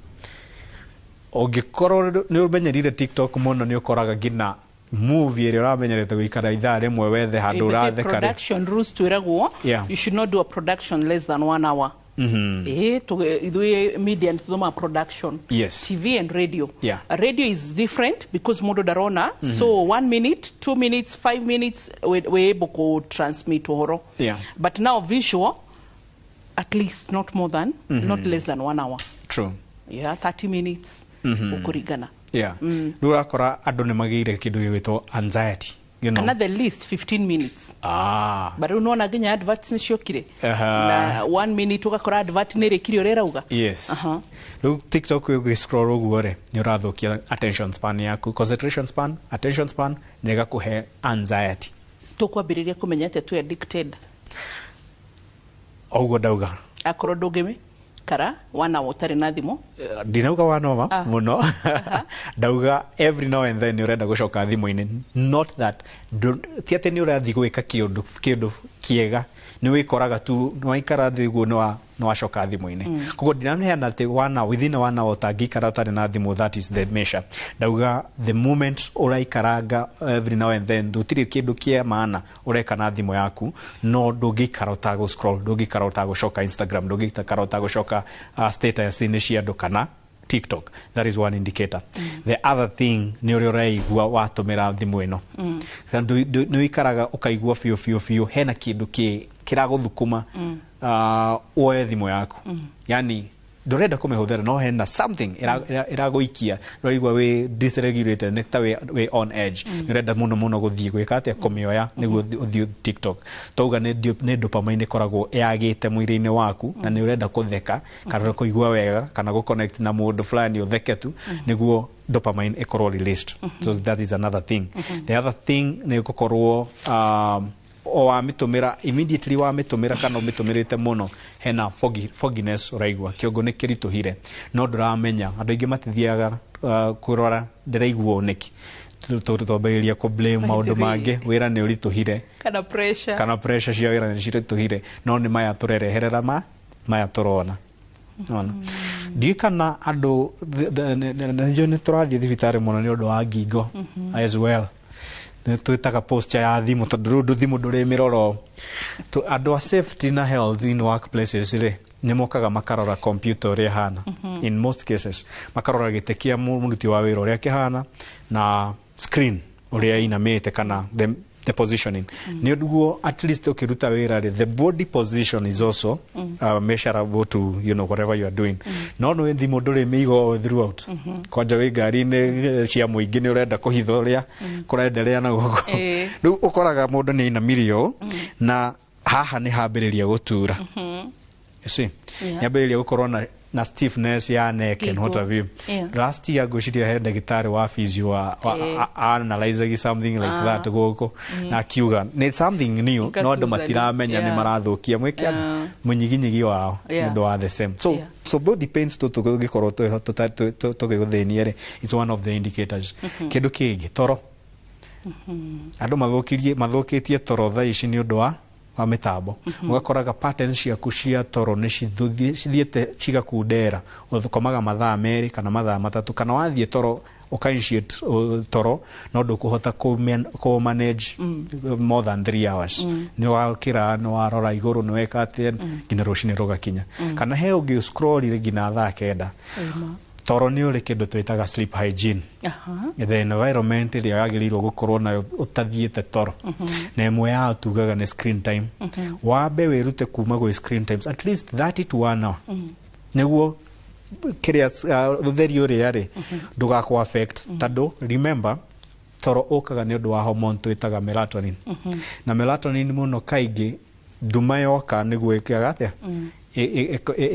Ũngĩkorwo nĩ ũmenyerire TikTok mũno, nĩ ũkoraga nginya movie ĩrĩa ũramenyerete gũikara ithaa rĩmwe wethe handũ ũratheka rĩ. Production rules twĩragwo, you should not do a production less than 1 hour. Ithuĩ media nĩtũthomaga production. TV and radio. Radio is different because mũndũ ndarona. So 1 minute, 2 minutes, 5 minutes we able ku transmit ũhoro. But now visual, at least not more than, not less than 1 hour. True. Yeah, 30 minutes ũkũringana. Rĩu ũrakora andũ nĩ magĩire kĩndũ gĩgwĩtwo anxiety, you know. Another least 15 minutes. But rĩu nĩwona nginya adverts nĩ ciokire. Na 1 minute ũgakora advert nĩ ĩrĩkirie ũrĩa ĩrauga. Yes. Rĩu TikTok ũgĩ scroll ũguo rĩ, nĩ ũrathũkia attention span yaku, concentration span, attention span, na ĩgakũhe anxiety. Tũkwambĩrĩria kũmenya atĩa twĩ addicted? Ũguo ndauga. Akorwo ndũngĩmĩ kara wana ũtarĩ na thimũ. Ndinauga wanoma mũno. Ndauga every now and then nĩ ũrenda gũcoka thimũ-inĩ, not that ti atĩ nĩ ũrathiĩ gwĩka kĩũndũ kĩega, nĩ wĩkoraga tu nĩ waikara thĩ ũguo nĩ wacoka thimũ-inĩ. Koguo ndiraheana atĩ wana within 1 hour ũtangĩikara ũtarĩ na thimũ, that is the measure. Ndauga the moment ũraikaranga every now and then, gũtirĩ kĩndũ kĩa maana ũreka na thimũ yaku, no ndũngĩikara ũtagũ scroll, ndũngĩikara ũtagũcoka Instagram, ndũngĩikara ũtagũcoka status-inĩ cia andũ kana TikTok. That is one indicator. The other thing nĩ ũrĩa ũraigua watũmĩra thimũ ĩno. Nĩ ũikaraga ũkaigua biũ biũ biũ hena kĩndũ kĩragũthukuma woe thimũ yaku. Yani ndũrenda kũmĩhũthĩra, no hena something ĩragũikia, ũraigua wĩ dysregulated, nĩ ta wĩ on edge. Nĩ ũrenda mũno mũno gũthiĩ gwĩka atĩa, kũmĩoya nĩguo ũthiĩ TikTok. Twauga nĩ dopamine ĩkoragwo yagĩte mwĩrĩ-inĩ waku, na nĩ ũrenda kũtheka kana kũigua wega kana gũ connect na mũndũ fulani ũtheke tu nĩguo dopamine ĩkorwo released. So that is another thing. The other thing nĩ gũkorwo o wamĩtũmĩra immediately, wamĩtũmĩra kana ũmĩtũmĩrĩte mũno, hena fogginess ũraigua, kĩongo nĩ kĩritũhire no ndũramenya. Andũ aingĩ matithiaga kũrora ndĩraigua nĩkĩ, twambagĩrĩria kũ blame maũndũ mangĩ, wĩra nĩ ũritũhire kana pressure, kana pressure cia wĩra nĩ ciritũhire, no nĩ maya tũrereherera maya tũrona. Ndiũĩ kana andũ nĩ tũrathiĩ thibitarĩ mũno nĩ ũndũ wa ngingo as well. Nĩ twĩtaga posture ya thimũ, tondũ rĩu thimũ ndũrĩmĩrora. Andũ a safety na health in workplaces rĩ, nĩ mokaga makarora computer ũrĩa ĩhana. In most cases makarora gĩtĩ kĩa mũruti wa wĩra ũrĩa kĩhana na screen ũrĩa ĩinamĩte kana the positioning. Nĩ ũguo at least ũkĩruta wĩra rĩ, the body position is also measurable to, you know, whatever you are doing. No nĩ thimũ ndũrĩmĩiga throughout. Kwanja wĩ ngari-inĩ cia mũingĩ nĩ ũrenda kũhitha ũrĩa kũrenderea na gũkũ. Rĩu ũkoraga mũndũ nĩ ainamirie ũũ, na haha nĩ hambĩrĩria gũtura. You see? Nĩ ambĩrĩria gũkorwo na stiffness ya neck and what have you. Last year ngwĩciria he ndagĩtarĩ wa physio analyzing something like that gũkũ, na akiuga nĩ something new, no andũ matiramenya nĩ marathũkia mwĩke mũnyiginyigi wao nĩ ũndũ wa the same. So body pains tũngĩkorwo tũgĩgũthĩnia rĩ, it's one of the indicators. Kĩndũ kĩngĩ, toro. Andũ mathũkĩtie toro thaa ici nĩ ũndũ wa Wa mĩtambo, ũgakoraga patterns ciaku cia toro nĩ cithiĩte cigakundera, ũkomaga mathaa 2 kana mathaa 3, kana wathiĩ toro ũka initiate toro no ndũkũhota kũ manage more than 3 hours. Nĩ wakĩra, nĩ warora igũrũ, nĩ weka atĩa nginya rũcinĩ rũgakinya. Kana he ũngĩ scroll nginya thaa 9. Toro nĩ ũrĩ kĩndũ twĩtaga sleep hygiene, the environment ĩrĩa wagĩrĩirwo gũkorwo nayo ũtathiĩte toro, na ĩmwe yao tugaga nĩ screen time. Wambe wĩrute kuma gwĩ screen times at least 30 to 1 hour, nĩguo kĩrĩa ũtheri ũrĩa rĩ ndũgakũ affect, tondũ remember toro ũkaga nĩ ũndũ wa hormone twĩtaga melatonin. Na melatonin mũno kaingĩ nduma yoka nĩguo ĩkaga atĩa,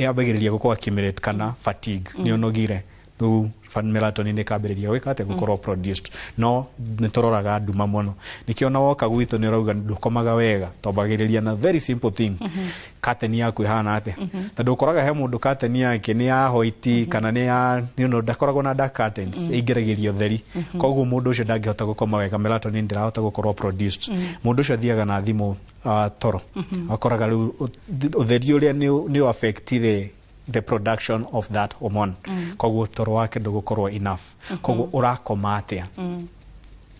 yambagĩrĩria gũkũ accumulate kana fatigue, nĩ ũnogire, rĩu melatonin ĩkambĩrĩria gwĩka atĩa, gũkorwo produced. No nĩ tũroraga nduma mũno, nĩkĩo ona woka gwitũ nĩ ũrauga ndũkomaga wega, twambagĩrĩria na very simple thing, curtain yaku ĩhana atĩa, tondũ ũkoraga he mũndũ curtain yake nĩ ya white kana nĩ ya ndakoragwo na dark curtains, ĩingĩragĩria ũtheri, koguo mũndũ ũcio ndangĩhota gũkoma wega, melatonin ndĩrahota gũkorwo produced. Mũndũ ũcio athiaga na thimũ toro, akoraga rĩu ũtheri ũrĩa nĩ affect the production of that hormone, koguo toro wake ndũgũkorwo enough. Koguo ũrakoma atĩa?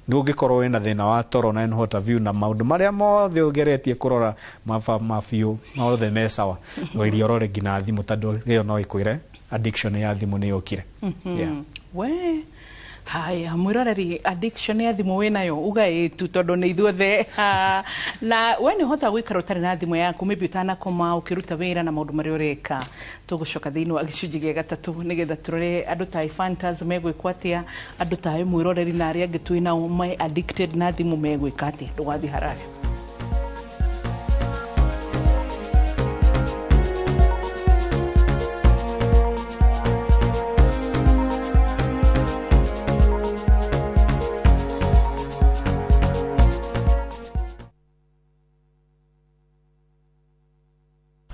Nĩ ũngĩkorwo wĩna thĩna wa toro na what have you, na maũndũ marĩa mothe ũgeretie kũrora mabiũ mothe me sawa, iria ũrore nginya thimũ, tondũ ĩyo no ĩkwĩre addiction ya thimũ nĩ yũkire. We haya mwĩroreri, addiction ya thimũ wĩnayo uga ĩtu, tondũ nĩ ithuothe. Na we nĩ ũhota gũikara ũtarĩ na thimũ yaku, maybe ũtanakoma, ũkĩruta wĩra na maũndũ marĩa ũreka. Tũgũcoka thĩinĩ wa gĩcunjĩ gĩa gatatũ nĩgetha tũrore andũ ta Ephantus megwĩkwo atĩa, andũ ta mwĩroreri na arĩa angĩ twĩ nao me addicted na thimũ megwĩka atĩa. Ndũgathiĩ haraya.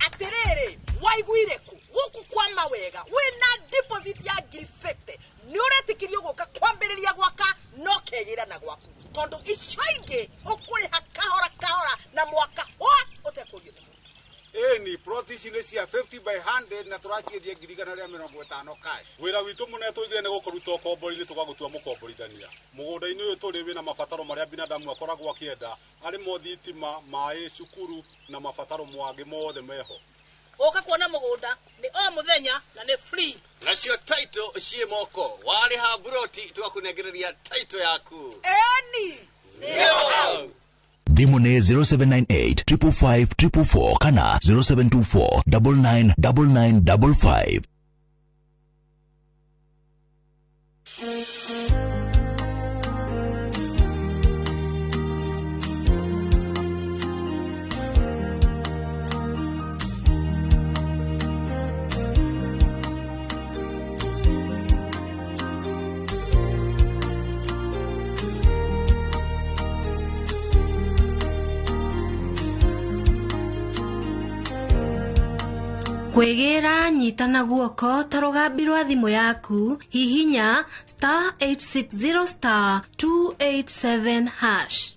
Atiriri, waiguire ku guku kwa mawega wina deposit ya 50,000 ni uretikirio guka kwambiriria gwaka no kegira na gwaku, tondu icio ingi ukuriha kahora kahora na mwaka wa utekurio. Ni plot ici nĩ cia 50 by 100 na tũraciendia 150,000 cash. Wĩra witũ mũnene tũigire nĩ gũkũruta ũkombori-inĩ tũgagũtua mũkomborithania. Mũgũnda-inĩ ũyũ tũrĩ wĩna mabataro marĩa binadamu akoragwo akĩenda, arĩ mo thitima, maĩ, cukuru na mabataro mangĩ mothe meho. Ũka kuona mũgũnda nĩ o mũthenya na nĩ free. Nacio title ciĩ moko, warĩha buroti tũgakũnengereria title yaku. Eni nĩho. Thimũ nĩ 0798 555 444 kana 0724 99 99 55. Kwĩgĩra nyita na guoko ta rũgambi rwa thimũ yaku, hihinya star 860 star 287 hash.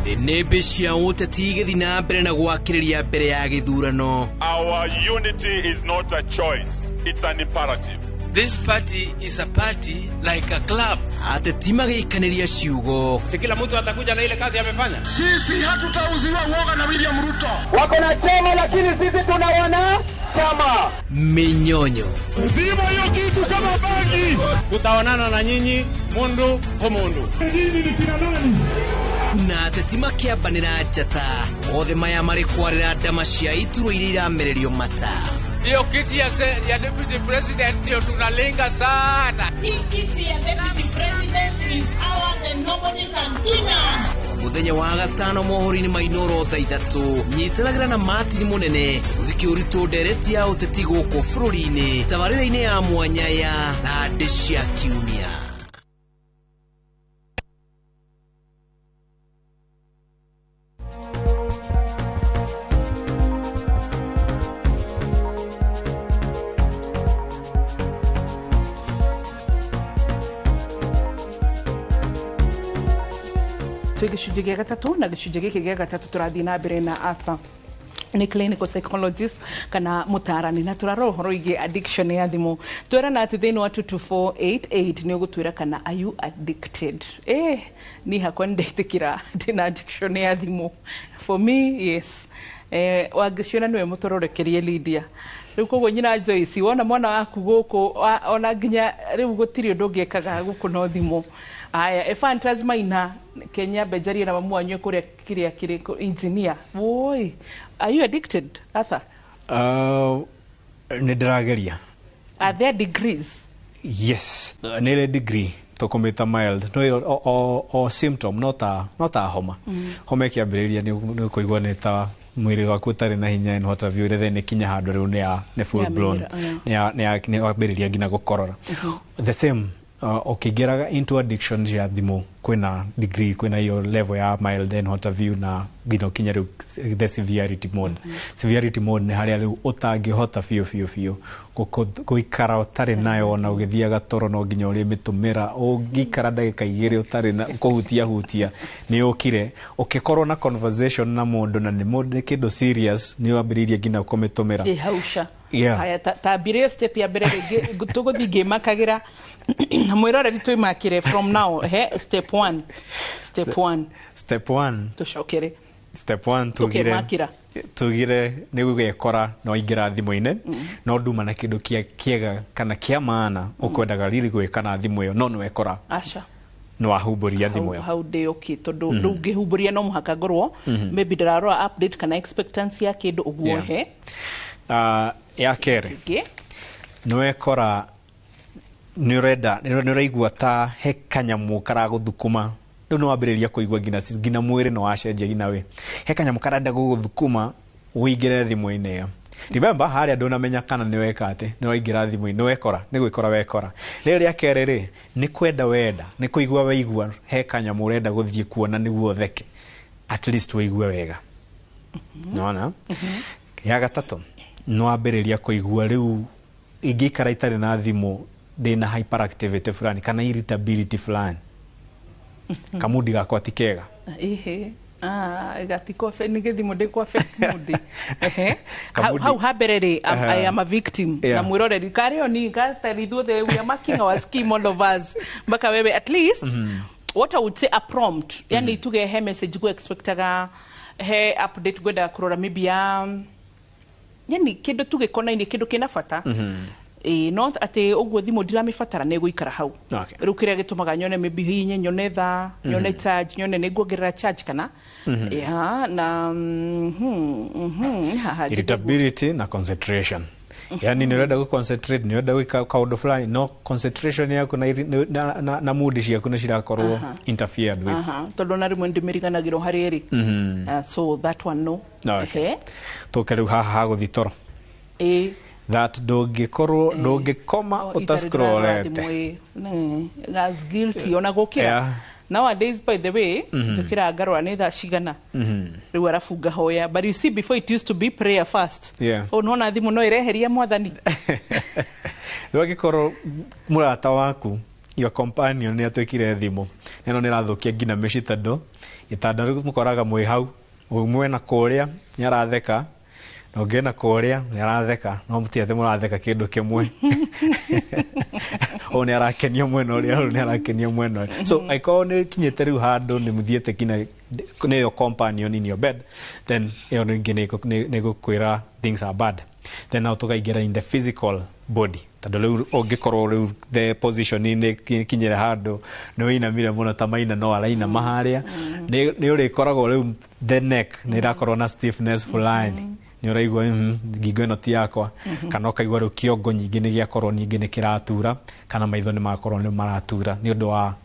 Nĩmbĩ cia ũteti igĩthiĩ na mbere na gwakĩrĩria mbere ya gĩthurano. Our unity is not a choice, it's an imperative. This party is a party like a club. Ateti magĩikanĩria ciugo. Si kila mtu atakuja na ile kazi amefanya. Sisi hatutauziwa uoga na William Ruto. Wako na chama lakini sisi tuna wana chama. Minyonyo. Zima hiyo kitu kama bangi. Tutaonana na nyinyi mundu kwa mundu. Nyinyi ni kina nani? Na ateti makĩambanĩra njata. Othe maya marĩ kwarĩra ndama cia ituro iria iramererio mata. Hiyo kiti ya deputy president ndio tunalenga sana. Hii kiti ya deputy president is ours and nobody can touch us. Muthenya wa gatano mohoro-inĩ ma Inooro thaa 3 nyitanagĩra na Martin Munene gũthikĩ ũritũ ndereti ya ũteti gũkũ bũrũri-inĩ tabarĩra-inĩ ya mwanya ya Thandĩ cia Kiumia. Twĩ gĩcunjĩ gĩa gatatũ, na gĩcunjĩ gĩkĩ gĩa gatatũ tũrathiĩ na mbere na Arthur, nĩ clinical psychologist kana mũtaarani, na tũrarora ũhoro wĩgiĩ addiction ya thimũ. Twerana atĩ thĩinĩ wa 22488 nĩ ũgũtwĩra kana are you addicted. Niĩ hakwa nĩ ndetĩkĩra ndĩna addiction ya thimũ. For me, yes. Wangĩciona nĩwe mũtũrorekerie Lydia. Rĩu koguo nyina Joyce, wona mwana waku gũkũ ona nginya rĩu gũtirĩ ũndũ ũngĩkaga gũkũ no thimũ. Aya, Efantas Maina Kenya, Benjarie na mamu wanyu kũrĩa kĩrĩa kĩrĩ engineer. Woi, are you addicted, Arthur? Nĩ ndĩrageria. Are there degrees? Yes, nĩ ĩrĩ degree, tũkũmĩta mild, no ĩyo o symptom, no ta homa. Homa ĩkĩambĩrĩria nĩ ũkũigua nĩ ta mwĩrĩ waku ũtarĩ na hinya and what have you, then ĩkinya handũ rĩu nĩ full blown. Yamĩra, Nĩ wambĩrĩria nginya gũkorora. The same, ũkĩingĩraga into addiction cia thimũ, kwĩna degree, kwĩna iyo level ya mild and what have you, na nginya ũkinye rĩu the severity mode. Severity mode nĩ harĩa rĩu ũtangĩhota biũ biũ biũ gũikara ũtarĩ nayo. Ona ũgĩthiaga toro no nginya ũrĩmĩtũmĩra. Ũngĩikara ndagĩka 2 ũtarĩ na kũhutia hutia, nĩ ũkire. Ũkĩkorwo na conversation na mũndũ na nĩ mũndũ nĩ kĩndũ serious, nĩ wambĩrĩirie nginya kũmĩtũmĩra. Ĩ hausha. Yeah. Haya, tambire step ya mbere rĩngĩ, tũgũthiĩ ngĩmakagĩra na mwĩroreri twĩmakĩre from now. He step one, step one. Step one. Tũcokere. Step one, tugire Tũkemakĩra. Tugire nĩ gũgekora no ingĩra thimũ-inĩ, no nduma na kĩndũ kĩega kana kĩa maana ũkwendaga riri gwĩka na thimũ ĩyo, no nĩ wekora Aca. nĩ wahumbũria thimũ ĩyo. Hau ndĩ okay, tondũ rĩu ngĩhumbũria no mũhaka ngorwo maybe ndĩrarora update kana expectancy ya kĩndũ ũguo. He Ya kerĩ, ĩngĩ. Nĩ wekora nĩ ũrenda, nĩ ũraigua ta he kanyamũ karagũthukuma. Rĩu nĩ wambĩrĩria kũigua nginya mwĩrĩ nĩ wacenjia, nginya we he kanyamũ karenda gũgũthukuma ũingĩre thimũ-inĩ ĩyo. Remember, harĩa ndũnamenya kana nĩ weka atĩ nĩ waingĩra thimũ-inĩ, nĩ wekora, nĩ gwĩkora wekora. Rĩrĩ rĩa kerĩ rĩ, nĩ kwenda wenda, nĩ kũigua waigua he kanyamũ ũrenda gũthiĩ kuona nĩguo ũtheke, at least ũigue wega. Nona ya gatatũ, nĩ wambĩrĩria kũigua rĩu ingĩikara itarĩ na thimũ ndĩna hyperactivity fulani kana irritability fulani, kamundi gakwa ti kega. Ĩhĩ. Ah, gatiko nĩ gĩthimo ndĩ kwa affect mood. Ehe. Hau hau ha mbere rĩ, I am a victim. Na mwĩroreri karĩo ni gatari, ithuothe we are marking our scheme, all of us, mpaka wewe. At least what I would say, a prompt, yani tuge he message go expectaga, he update ngwendaga kũrora, maybe ya yani kĩndũ tugĩkonaine, kĩndũ kĩna bata. Ĩĩ, not atĩ ũguo thimũ ndiramĩbatara, nĩ ĩgũikara hau. Rĩu kĩrĩa gĩtũmaga nyone maybe hinye, nyone thaa, nyone charge, nyone nĩ nguongerera charge kana ya na haha. Irritability na concentration, yani nĩ ũrenda gũ-concentrate, nĩ ũrenda gwĩka kaũndũ fulani, no concentration yaku na mood ciaku nĩ cirakorwo interfered with. Aha, tondũ na rĩmwe ndĩmĩriganagĩrwo harĩa ĩrĩ. So that one, no. Okay. Tũke rĩu haha ha gũthiĩ toro. Ĩ. That ndũngĩkorwo, ndũngĩkoma ũtascrollete. That's guilty, ona gũkĩra. Nowadays, by the way, njũkĩra ngarora nĩ thaa cigana rĩu, arabu ngahoya. But you see, before it used to be prayer first. Oh, nona thimũ no ĩreheria mwathani. Rĩu angĩkorwo mũrata waku, your companion, nĩ atuĩkire thimũ ĩno nĩ ĩrathũkia nginya mĩciĩ, tondũ gĩtanda rĩu mũkoraga mwĩ hau, ũmwe na kũrĩa nĩ aratheka na ũngĩ na kũrĩa nĩ aratheka, no mũtirĩ atĩ mũratheka kĩndũ kĩmwe. Ũyũ nĩ arakenio mwena ũrĩa, ũyũ nĩ arakenio mwena ũrĩa. So angĩkorwo nĩ kinyĩte rĩu handũ nĩ mũthiĩte nginya nĩyo companion in your bed, then ĩyo ningĩ nĩ gũkwĩra things are bad. Then now tũkaingĩra in the physical body, tondũ rĩu ũngĩkorwo rĩu the position nĩ kinyĩre handũ nĩ wĩinamire mũno, ta maina no arainama harĩa, nĩ ũrĩkoragwo rĩu the neck nĩ ĩrakorwo na stiffness fulani, nĩ ũraigua ngingo ĩno ti yakwa, kana ũkaigua rĩu kĩongo nyingĩ nĩ gĩakorwo ningĩ nĩ kĩratura, kana maitho nĩ makorwo nĩ maratura nĩ ũndũ wa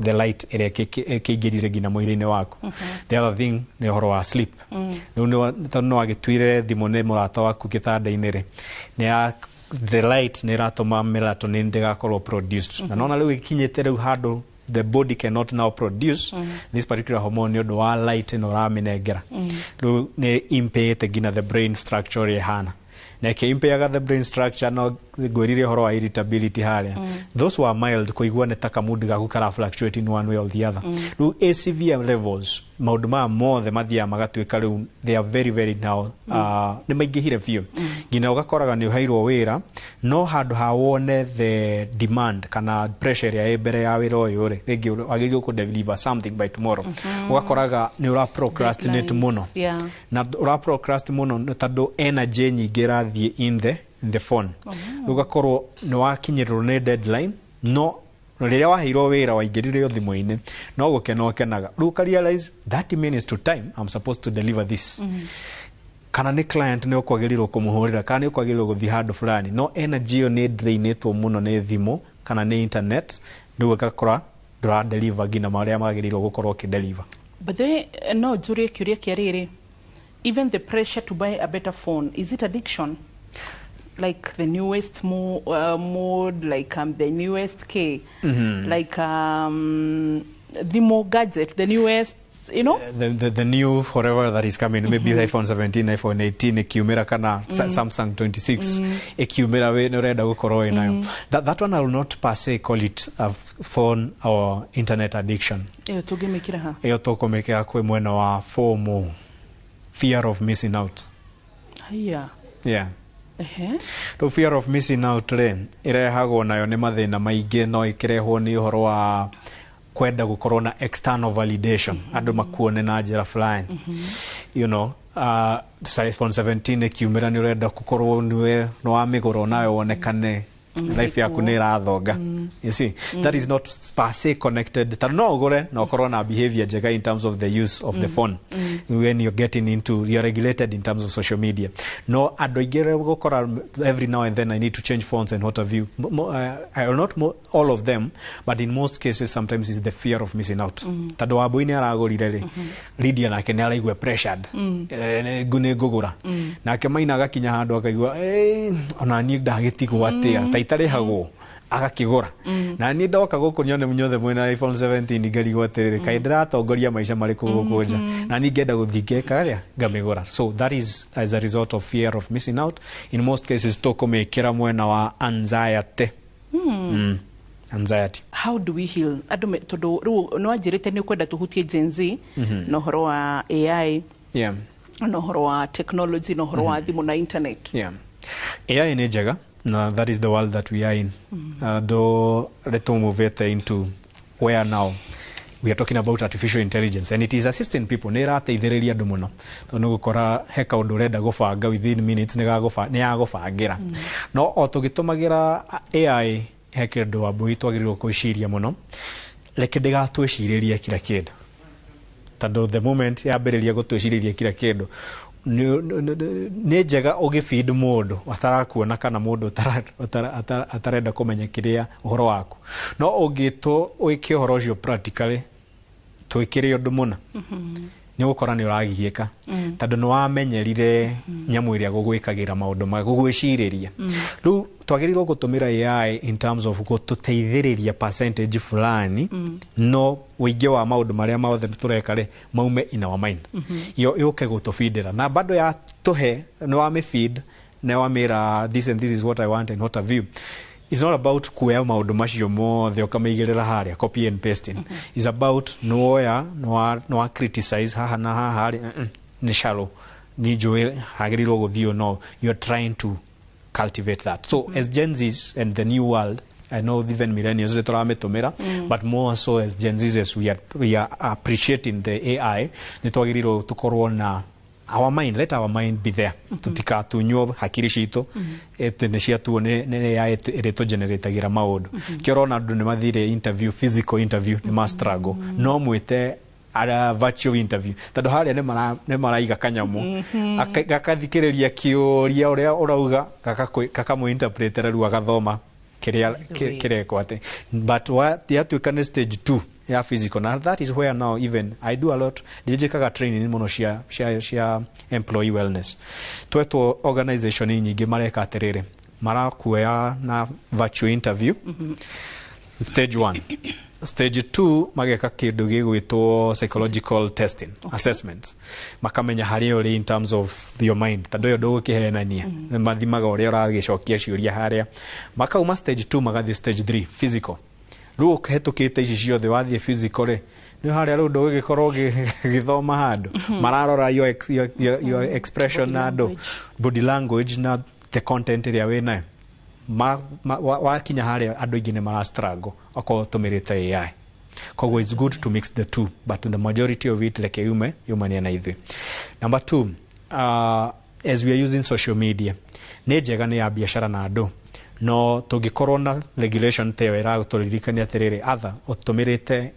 the light ĩrĩa ĩkĩingĩrire nginya mwĩrĩ-inĩ waku. The other thing nĩ ũhoro wa sleep. Rĩu tondũ nĩ wagĩtuire thimũ nĩ mũrata waku gĩtanda-inĩ rĩ, nĩ ya the light nĩ ĩratũma melatonin ndĩgakorwo produced, na nona rĩu ĩkinyĩte rĩu handũ the body cannot now produce this particular hormone nĩ ũndũ wa light ĩno ũramĩnengera. Rĩu nĩ impairĩte nginya the brain structure ũrĩa ĩhana. Na ĩkĩ-impairaga the brain structure, no ngwĩrire ũhoro wa irritability harĩa. Those who are mild, kũigua nĩ ta kamood gaku kara fluctuate in one way or the other. Rĩu a severe levels, maũndũ maya mothe mathiaga magatuĩka rĩu they are very very now nĩ maingĩhire biũ, nginya ũgakoraga nĩ ũheirwo wĩra, no handũ ha wone the demand kana pressure ĩrĩa ĩ mbere ya wĩra ũyũ rĩ, rĩngĩ wagĩrĩirwo kũ deliver something by tomorrow, ũgakoraga nĩ ũra procrastinate Deadlines, mũno. Na ũra procrastinate mũno nĩ tondũ energy nyingĩ ĩrathiĩ in the phone. Rĩu ũgakorwo nĩ wakinyĩrĩrwo nĩ deadline, no rĩrĩa waheirwo wĩra waingĩrire o thimũ-inĩ, no gũkena ũkenaga. Rĩu ũka realize 30 minutes to time I'm supposed to deliver this, kana nĩ client nĩ ũkwagĩrĩirwo kũmũhũrĩra, kana nĩ ũkwagĩrĩirwo gũthiĩ handũ fulani, no energy ĩyo nĩ drainĩtwo mũno nĩ thimũ kana nĩ internet. Rĩu ũgakora ndũra deliver nginya marĩa magĩrĩirwo gũkorwo ũkĩdeliver. But then no njũrie kĩũria kĩa rĩrĩ, even the pressure to buy a better phone, is it addiction? Like the newest mode, like the newest K, like thimũ gadget, the newest. The new forever that is coming, maybe iPhone 17, iPhone 18 ikiumĩra, kana Samsung 26 ikiumĩra, we nĩ ũrenda gũkorwo wĩ nayo. That one I will not per se call it a phone or internet addiction. Ĩyo tũngĩmĩkĩra ha? Ĩyo tũkũmĩkĩra kwĩ mwena wa FOMO, fear of missing out. Haya. Yeah. Ehe. Rĩu fear of missing out rĩ, ĩrehagwo nayo nĩ mathĩna maingĩ, no ĩkĩrehwo nĩ ũhoro wa kwenda gũkorwo na external validation, andũ makuone na njĩra fulani. iPhone 17 ĩkiumĩra, nĩ ũrenda gũkorwo nĩwe nĩ wamĩgũra, onawe wonekane life yaku nĩ ĩrathonga. You see, that is not per se connected, tondũ no ũgũre na ũkorwo na behavior njega in terms of the use of the phone when you're getting into, you're regulated in terms of social media. No andũ aingĩ rĩ, gũkora every now and then I need to change phones and what have you. I will not all of them, but in most cases sometimes it's the fear of missing out, tondũ Wambui nĩ aragũrire rĩ, Lydia nake nĩ araigua pressured. Nĩ ngũgũra. Nake Maina agakinya handũ akaigua, "Eh, ona niĩ ndagĩtigwo atĩa ta itarĩhagwo," agakĩgũra. Na niĩ ndoka gũkũ nyone nyothe mwĩna iPhone 17, ngarigwo atĩrĩrĩ, kaĩ ndĩratongoria maica marĩkũ gũkũ nja? Na niĩ ngenda gũthiĩ ngeka arĩa ngamĩgũra. So that is as a result of fear of missing out. In most cases tũkũmĩkĩra mwena wa anxiety. Anxiety. How do we heal andũ tondũ rĩu nĩ wanjĩrĩte nĩ ũkwenda tũhutie Gen Z na ũhoro wa AI na ũhoro wa technology na ũhoro wa thimũ na internet? Yeah. AI nĩ njega, na that is the world that we are in. Though rĩtũmuvĩte into where now we are talking about artificial intelligence, and it is assisting people, nĩ ĩrateithĩrĩria andũ mũno, tondũ nĩ gũkora he kaũndũ ũrenda gũbanga, within minutes nĩ yagũbangĩra. No o tũgĩtũmagĩra AI, he kĩndũ, Wambui, twagĩrĩirwo gwĩciria mũno. Reke ndĩgatwĩcirĩrie kila kĩndũ, tondũ the moment yambĩrĩria gũtwĩcirĩria kila kĩndũ, nĩ njega ũgĩbid mũndũ atarakuona kana mũndũ atarenda kũmenya kĩrĩa ũhoro waku, no ũngĩtwo wĩke ũhoro ũcio practically, twĩkĩre ũndũ mũna, nĩ ũgũkora nĩ ũragiĩka, tondũ nĩ wamenyerire nyamũ ĩrĩa gũgwĩkagĩra maũndũ ma gũgwĩcirĩria. Rĩu twagĩrĩirwo gũtũmĩra AI in terms of gũtũteithĩrĩria percentage fulani, no ũingĩ wa maũndũ marĩa mothe tũreka rĩ, maume in our mind, yo yũke gũtũbindĩra na bado ya tũhe. Nĩ wamĩfeed, nĩ wamĩra this and this is what I want and what have you. It's not about kuoya maũndũ macio mothe ũkamaigĩrĩra harĩa, copy and pasting. It's about nĩwoya, nĩwa criticize haha na haha rĩ, nĩ shallow, nĩ njũĩ hagĩrĩirwo gũthiĩ, no you're trying to cultivate that. So as Gen Zs and the new world, I know even millennials nĩ tũramĩtũmĩra, but more so as Gen Zs, as we are appreciating the AI, nĩ twagĩrĩirwo tũkorwo na our mind, let our mind be there, tutikatunywo hakiri citũ ĩtĩ nĩ ciatuo nĩ AI ĩrĩ tũgeneratagĩra maũndũ. Kĩo ũrona andũ nĩ mathire interview, physical interview, nĩ ma struggle, no mwĩte ara virtual interview, tondũ harĩa nĩ maraiga kanyamũ gakathikĩrĩria kĩũria ũrĩa ũrauga, gakamũ-interpretera, rĩu agathoma kĩrĩa kĩrekwo atĩ. But yatuĩka nĩ stage 2 ya physical, na that is where now even I do a lot, ndĩnjĩkaga training mũno cia employee wellness. Twetwo organization nyingĩ, mareka atĩrĩrĩ, marakuoya na virtual interview stage 1. Stage 2 mageka kĩndũ gĩgwĩtwo psychological testing, assessment, makamenya harĩa ũrĩ in terms of your mind, tondũ ĩyo ndũgũkĩhenania. Nĩ mathimaga ũrĩa ũragĩcokia ciũria harĩa. Makauma stage 2 magathiĩ stage 3, physical. Rĩu ũhetũkĩte ici ciothe, wathiĩ physical rĩ, nĩ harĩa rĩu ndũgũgĩkorwo ũgĩthoma handũ mararora your expression na andũ, body language na the content ĩrĩa wĩ nayo. Wakinya harĩa, andũ aingĩ nĩ mara struggle okorwo ũtũmĩrĩte AI. Koguo it's good to mix the two, but the majority of it reke yume yumania na ithuĩ. Number two, as we are using social media, nĩ njega, nĩ ya biacara na andũ, no tũngĩkorwo na regulation ta ĩyo ĩratũririkania atĩrĩrĩ, atha ũtũmĩrĩte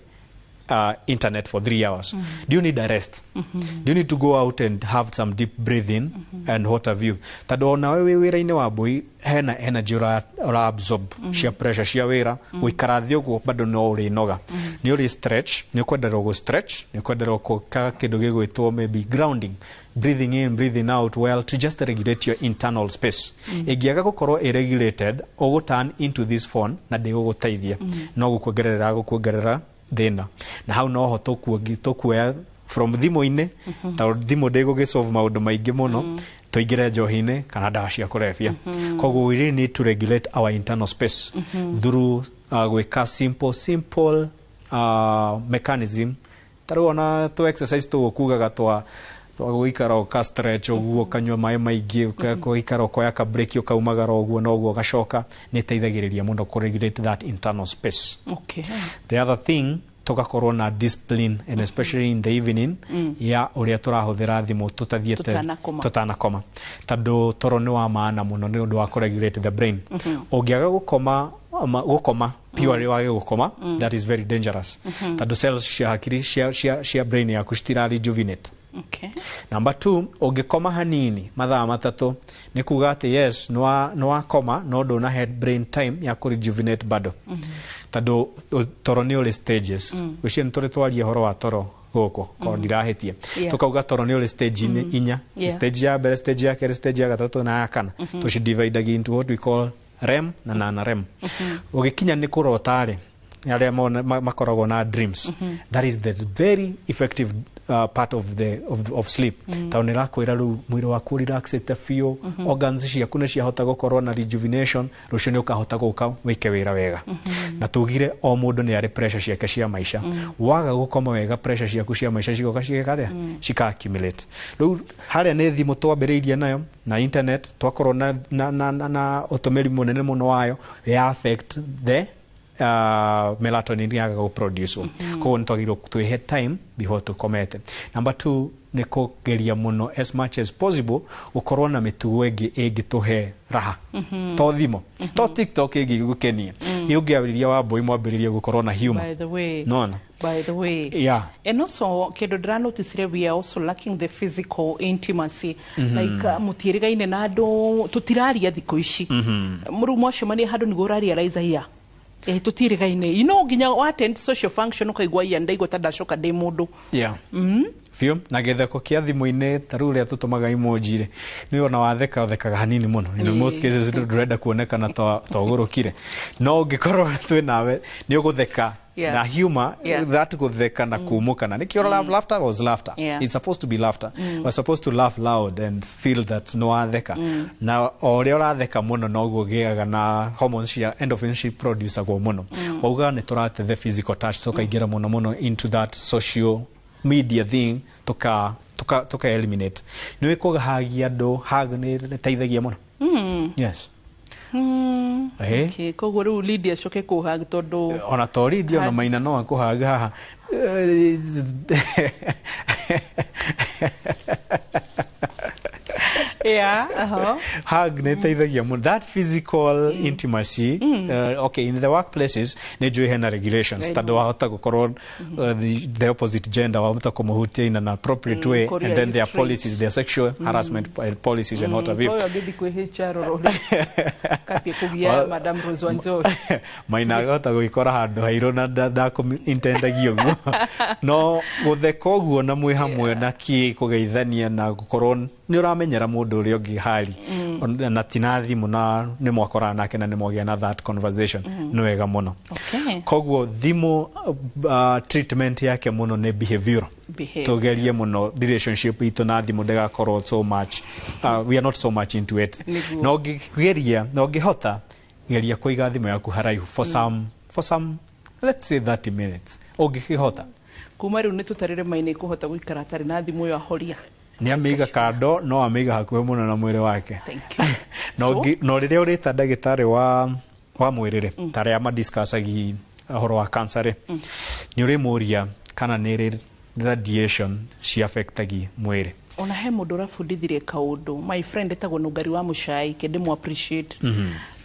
internet for 3 hours, do you need a rest? Do you need to go out and have some deep breathing and what have you? Tondũ onawe wĩ wĩra-inĩ wa mbũi, hena energy ũra absorb cia pressure cia wĩra. Gũikara thĩ ũguo bado no ũrĩnoga. Nĩ ũrĩ stretch, nĩ ũkwenderwo gũ stretch, nĩ ũkwenderwo gwĩka kĩndũ gĩgwĩtwo maybe grounding, breathing in, breathing out well, to just regulate your internal space. Ĩngĩaga gũkorwo ĩ regulated, ũgũ turn into this phone na ndĩgũgũteithia, no gũkuongerera thĩna. Na hau noho tũkuoya from thimũ-inĩ, tondũ thimũ ndĩgũgĩsolve maũndũ maingĩ mũno, tũingĩre njohi-inĩ kana ndawa cia kũrebia. Koguo we really need to regulate our internal space through gwĩka simple simple mechanism. Ta rĩu ona tũ exercise tũgũkugaga twa gũikara ũka stretch ũguo, ũkanyua maĩ maingĩ, ũgaikara, ũkoya ka break, ũkaumagara ũguo na ũguo, ũgacoka. Nĩ ĩteithagĩrĩria mũno kũ regulate that internal space. The other thing, tũgakorwo na discipline, and especially in the evening, ya ũrĩa tũrahũthĩra thimũ tũtathiĩte Tũtanakoma. Tũtanakoma, tondũ toro nĩ wa maana mũno nĩ ũndũ wa kũregulate the brain. Ũngĩaga gũkoma, gũkoma purely, wage gũkoma, that is very dangerous, tondũ cells cia hakiri cia brain yaku citira rejuvenate. Number two, ũngĩkoma hanini mathaa 3, nĩ kuga atĩ yes, nĩ wakoma, no ndũna brain time ya kũ rejuvenate bado, tondũ toro nĩ ũrĩ stages. Gwĩciria nĩ tũrĩ twaria ũhoro wa toro gũkũ korwo ndirahĩtia. Tũkauga toro nĩ ũrĩ stage inya: stage ya mbere, stage ya kerĩ, stage ya gatatũ na ya kana. Tũcidividagia into what we call REM na non REM. Ũgĩkinya nĩ kũrota rĩ, arĩa makoragwo na dreams, that is the very effective part of sleep, tondũ nĩ ĩrakwĩra rĩu mwĩrĩ waku relaxĩte biũ, organs ciaku nĩ ciahota gũkorwo na rejuvenation, rũciũ nĩ ũkahota gũka wĩke wĩra wega. Na tugire o mũndũ nĩ arĩ pressure ciake cia maica. Waga gũkoma wega, pressure ciaku cia maica cigoka cigĩka atĩa? Cika accumulate. Rĩu harĩa nĩ thimũ twambĩrĩirie nayo na internet, twakorwo na ũtũmĩri mũnene mũno wayo, ya affect the melatonin, yaga gũproduce. Koguo nĩ twagĩrĩirwo twĩhe time before tũkomete. Number two, nĩ kũgeria mũno as much as possible gũkorwo na mĩtugo ĩngĩ ĩngĩtũhe raha, to thimũ, to TikTok ĩngĩgũkenia. Ũngĩambĩrĩria wa mbũi, mwambĩrĩrie gũkorwo na humor. By the way. Nona. By the way. And also kĩndũ ndĩranoticire, we are also lacking the physical intimacy. Like mũtiĩrĩgaine na andũ, tũtiraria thikũ ici. Mũrũ mwacemania handũ nĩguo ũrarealize iya tũtiĩrĩgaine, nginya wa attend social function ũkaigua iya ndaigua ta ndacoka ndĩ mũndũ. Biũ. Na gĩtheko kĩa thimũ-inĩ, ta rĩu ũrĩa tũtũmaga emoji rĩ, nĩ ona watheka ũthekaga hanini mũno. In most cases ndũrenda kuonekana ta ũgũrũkire, no ũngĩkorwo twĩ nawe nĩ ũgũtheka na humor. That gũtheka na kumũkana nĩkĩo laughter was laughter. It's supposed to be laughter. We're supposed to laugh loud and feel that nĩ watheka, na o ũrĩa ũratheka mũno noguo ũgĩaga na hormones cia endorphins ciproducagwo mũno. Wauga nĩ tũrate the physical touch, tũkaingĩra mũno mũno into that social media thing, tuka eliminate. Nĩ wĩkũhagia andũ, hug nĩ ĩteithagia mũno. Yes. Okay. Koguo rĩu Lydia acoke kũhug tondũ Ona to Lydia, ona Maina no akũhaga haha. Hug nĩ ĩteithagia mũno, that physical intimacy. Okay, in the workplaces nĩ njũĩ hena regulations, tondũ wahota gũkorwo the opposite gender wahota kũmũhutia in an appropriate way, Korea and then there are restraint. policies, there are sexual harassment policies and what have you. Ũyũ angĩthiĩ kwĩ HR rũrĩ kathiĩ kũgia Madam Rose Wanjohi. Maina agahota gwĩkora handũ hairũ na ndakũ-intendagia ũguo, no gũtheka ũguo na mwĩ hamwe na kĩ kũgeithania na gũkorwo nĩ ũramenyera mũndũ ũrĩa ũngĩ hali. Na tina thimũ na nĩ mwakorana nake na nĩ mwagĩa na that conversation, nĩ wega mũno. Koguo thimũ, treatment yake mũno nĩ behavioral. Behavior. Tugerie mũno relationship itũ na thimũ ndĩgakorwo so much, we are not so much into it. Nĩguo. Na ũngĩgeria na ũngĩhota, geria kũiga thimũ yaku haraihu for some, let's say, 30 minutes, ũngĩkĩhota. Kuma rĩu nĩ tũtarĩre maina kũhota gũikara atarĩ na thimũ ĩyo ahoria. Nĩ amĩiga kando, no amĩiga hakuhĩ mũno na mwĩrĩ wake. Thank you. Na So? Na rĩrĩa ũrĩta ndagĩtarĩ wa mwĩrĩ rĩ, ta arĩa madiscussagi ũhoro wa cancer rĩ, nĩ ũrĩmũria kana nĩ rĩ radiation ci affectagi mwĩrĩ. Ona he mũndũ ũrabundithirie kaũndũ, my friend etagwo Nũngari wa Mũcai, ke ndĩmũ appreciate.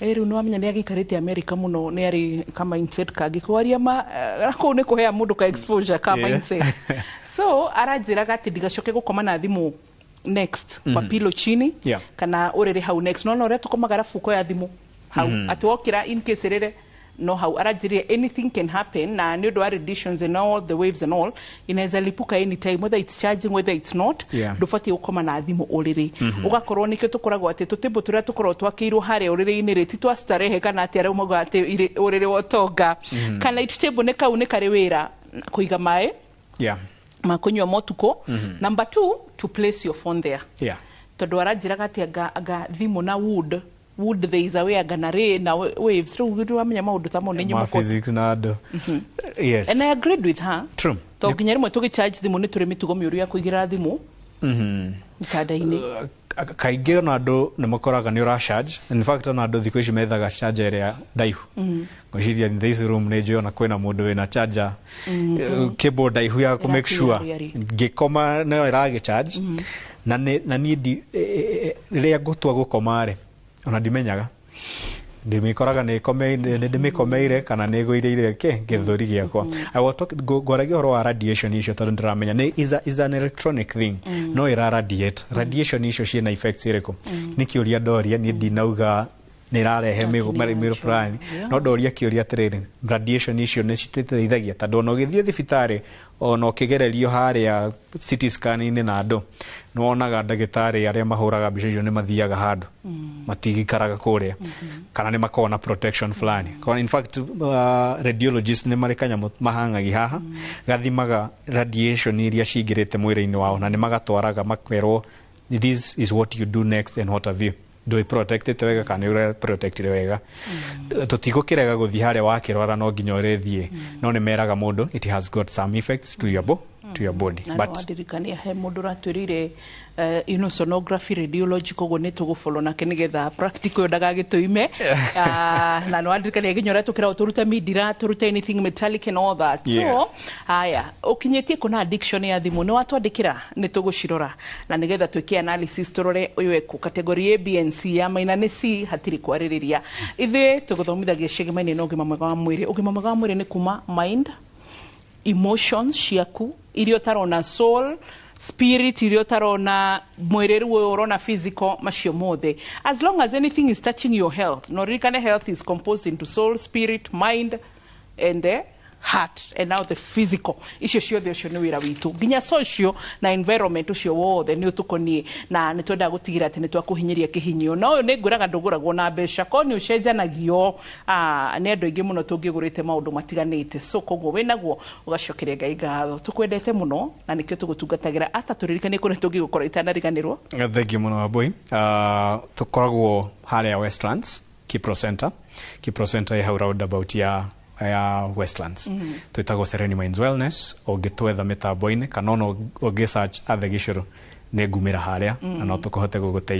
Rĩu nĩ wamenya nĩ agĩikarĩte America mũno, nĩ arĩ ka mindset kangĩ kwaria ma kũu nĩ kũhea mũndũ ka exposure ka mindset. So aranjĩraga atĩ ndigacoke gũkoma na thimũ next kwa pillow chini kana ũrĩrĩ hau next. No ũrĩa tũkomaga arabu ũkoya thimũ hau, atĩ wokĩra, in case ĩrĩre no hau. Aranjĩrire anything can happen, na nĩ ũndũ wa radiations and all the waves and all, inaweza lipuka anytime, whether it's charging, whether it's not. Ndũbatiĩ gũkoma na thimũ ũrĩrĩ. Ũgakorwo nĩkĩo tũkoragwo atĩ tũtĩmbũ tũrĩa tũkoragwo twakĩirwo harĩa ũrĩrĩ-inĩ rĩ, ti twa starehe kana atĩ arĩa maugaga atĩ ũrĩrĩ wa ũtonga. Kana itutĩmbũ nĩ kau nĩ karĩ wĩra kũiga maĩ ma kũnyua motukũ. Number two, to place your phone there, tondũ aranjĩraga atĩ anga thimũ na wood, there is a way anga na ray na waves. Rĩu nĩ wamenya maũndũ ta mau nĩ Ma nyũmũ. physics na andũ, yes. And I agreed with her, True. tondũ nginya rĩmwe tũgĩcharge thimũ nĩ tũrĩ mĩtugo mĩũru ya kũigĩrĩra thimũ itanda-inĩ. Kaingĩ ona andũ nĩ makoraga nĩ ũra charge. In fact, ona andũ thikũ ici methaga charger ĩrĩa ndaihu. Ngwĩciria in this room nĩ njũĩ ona kwĩna mũndũ wĩna charger, cable ndaihu ya kũ make sure Ĩrakinya rĩ. ngĩkoma no ĩragĩ charge. Na niĩ rĩrĩa ngũtua gũkoma rĩ, ona ndimenyaga ndĩmĩkoraga nĩ ndĩmĩkomeire kana nĩ ĩgũirĩire kĩ gĩthũri gĩakwa. I was talking, ngwaragia ũhoro wa radiation icio tondũ ndĩramenya nĩ is an electronic thing, no ĩra radiate. Radiation icio ciĩna effects ĩrĩkũ? Nĩ kĩũria ndoria. Niĩ ndinauga nĩ ĩrarehe mĩrimũ fulani, no ndoria kĩũria atĩrĩrĩ, radiation icio nĩ citeithagia? Tondũ ona ũgĩthiĩ thibitarĩ, ona ũkĩgererio harĩa CT scan-inĩ na andũ, nĩ wonaga ndagĩtarĩ arĩa mahũraga mbica icio nĩ mathiaga handũ, matigikaraga kũrĩa, kana nĩ makoragwo na protection fulani. In fact, radiologist nĩ marĩ kanyamũ mahang'agi haha gathimaga radiation iria cingĩrĩte mwĩrĩ-inĩ wao, na nĩ magatwaraga makerwo, "This is what you do next," and what have you. Ndũĩ protected wega kana nĩ ũra protected wega. Tũtigũkĩrega gũthiĩ harĩa wakĩrwara no nginya ũrĩthiĩ, no nĩ meraga mũndũ it has got some effects to your body. Na But no wandirikania he mũndũ ũratwĩrĩire sonography, radiology, koguo nĩ tũgũfollow nake nĩgetha practical ĩyo ndagagĩtũime. Na nĩ wandirikania nginya ũrĩa tũkĩragwo tũrute mindira, tũrute anything metallic and all that. So haya, ũkinyĩtie kũna addiction ya thimũ, nĩ watwandĩkĩra, nĩ tũgũcirora na nĩgetha twĩke analysis tũrore ũyũ ekũ category A, B and C. Ya maina nĩ C, hatirĩ kwarĩrĩria. Ithuĩ tũgũthomithagia ciĩgemaine na ũgima mwega wa mwĩrĩ. Ũgima mwega wa mwĩrĩ nĩ kuma mind, emotions ciaku iria ũtarona, soul, spirit iria ũtarona, mwĩrĩ rĩu ũyũ ũrona physical, macio mothe, as long as anything is touching your health. No ririkane, health is composed into soul, spirit, mind and the heart, and now the physical. Icio ciothe, ũcio nĩ wĩra witũ, nginya social na environment, ũcio wothe nĩ ũtũkoniĩ, na nĩ twendaga gũtigĩra atĩ nĩ twakũhinyĩria kĩhinyio. Na ũyũ nĩ ngwĩraga ndũgũragwo na mbeca, ko nĩ ũcenjanagio nĩ andũ aingĩ mũno tũngĩgũrĩte maũndũ matiganĩte. So koguo wĩnaguo ũgacokeria Ngai ngatho. Tũkwendete mũno na nĩkĩo tũgũtungatagĩra ata. Tũririkanie kũrĩa tũngĩgũkorwo itanariganĩrwo. Thank you mũno, Wambui. Tũkoragwo harĩa Westlands, Kipro Center. Kipro Center ĩ hau roundabout ya Westlands. Twĩtagwo Sereni Minds Wellness. Ũngĩtwetha mĩtambo-inĩ kana ona ũngĩ search Athe Gĩcũrũ, nĩ ngumĩra harĩa na no tũkũhote gũgũteithia.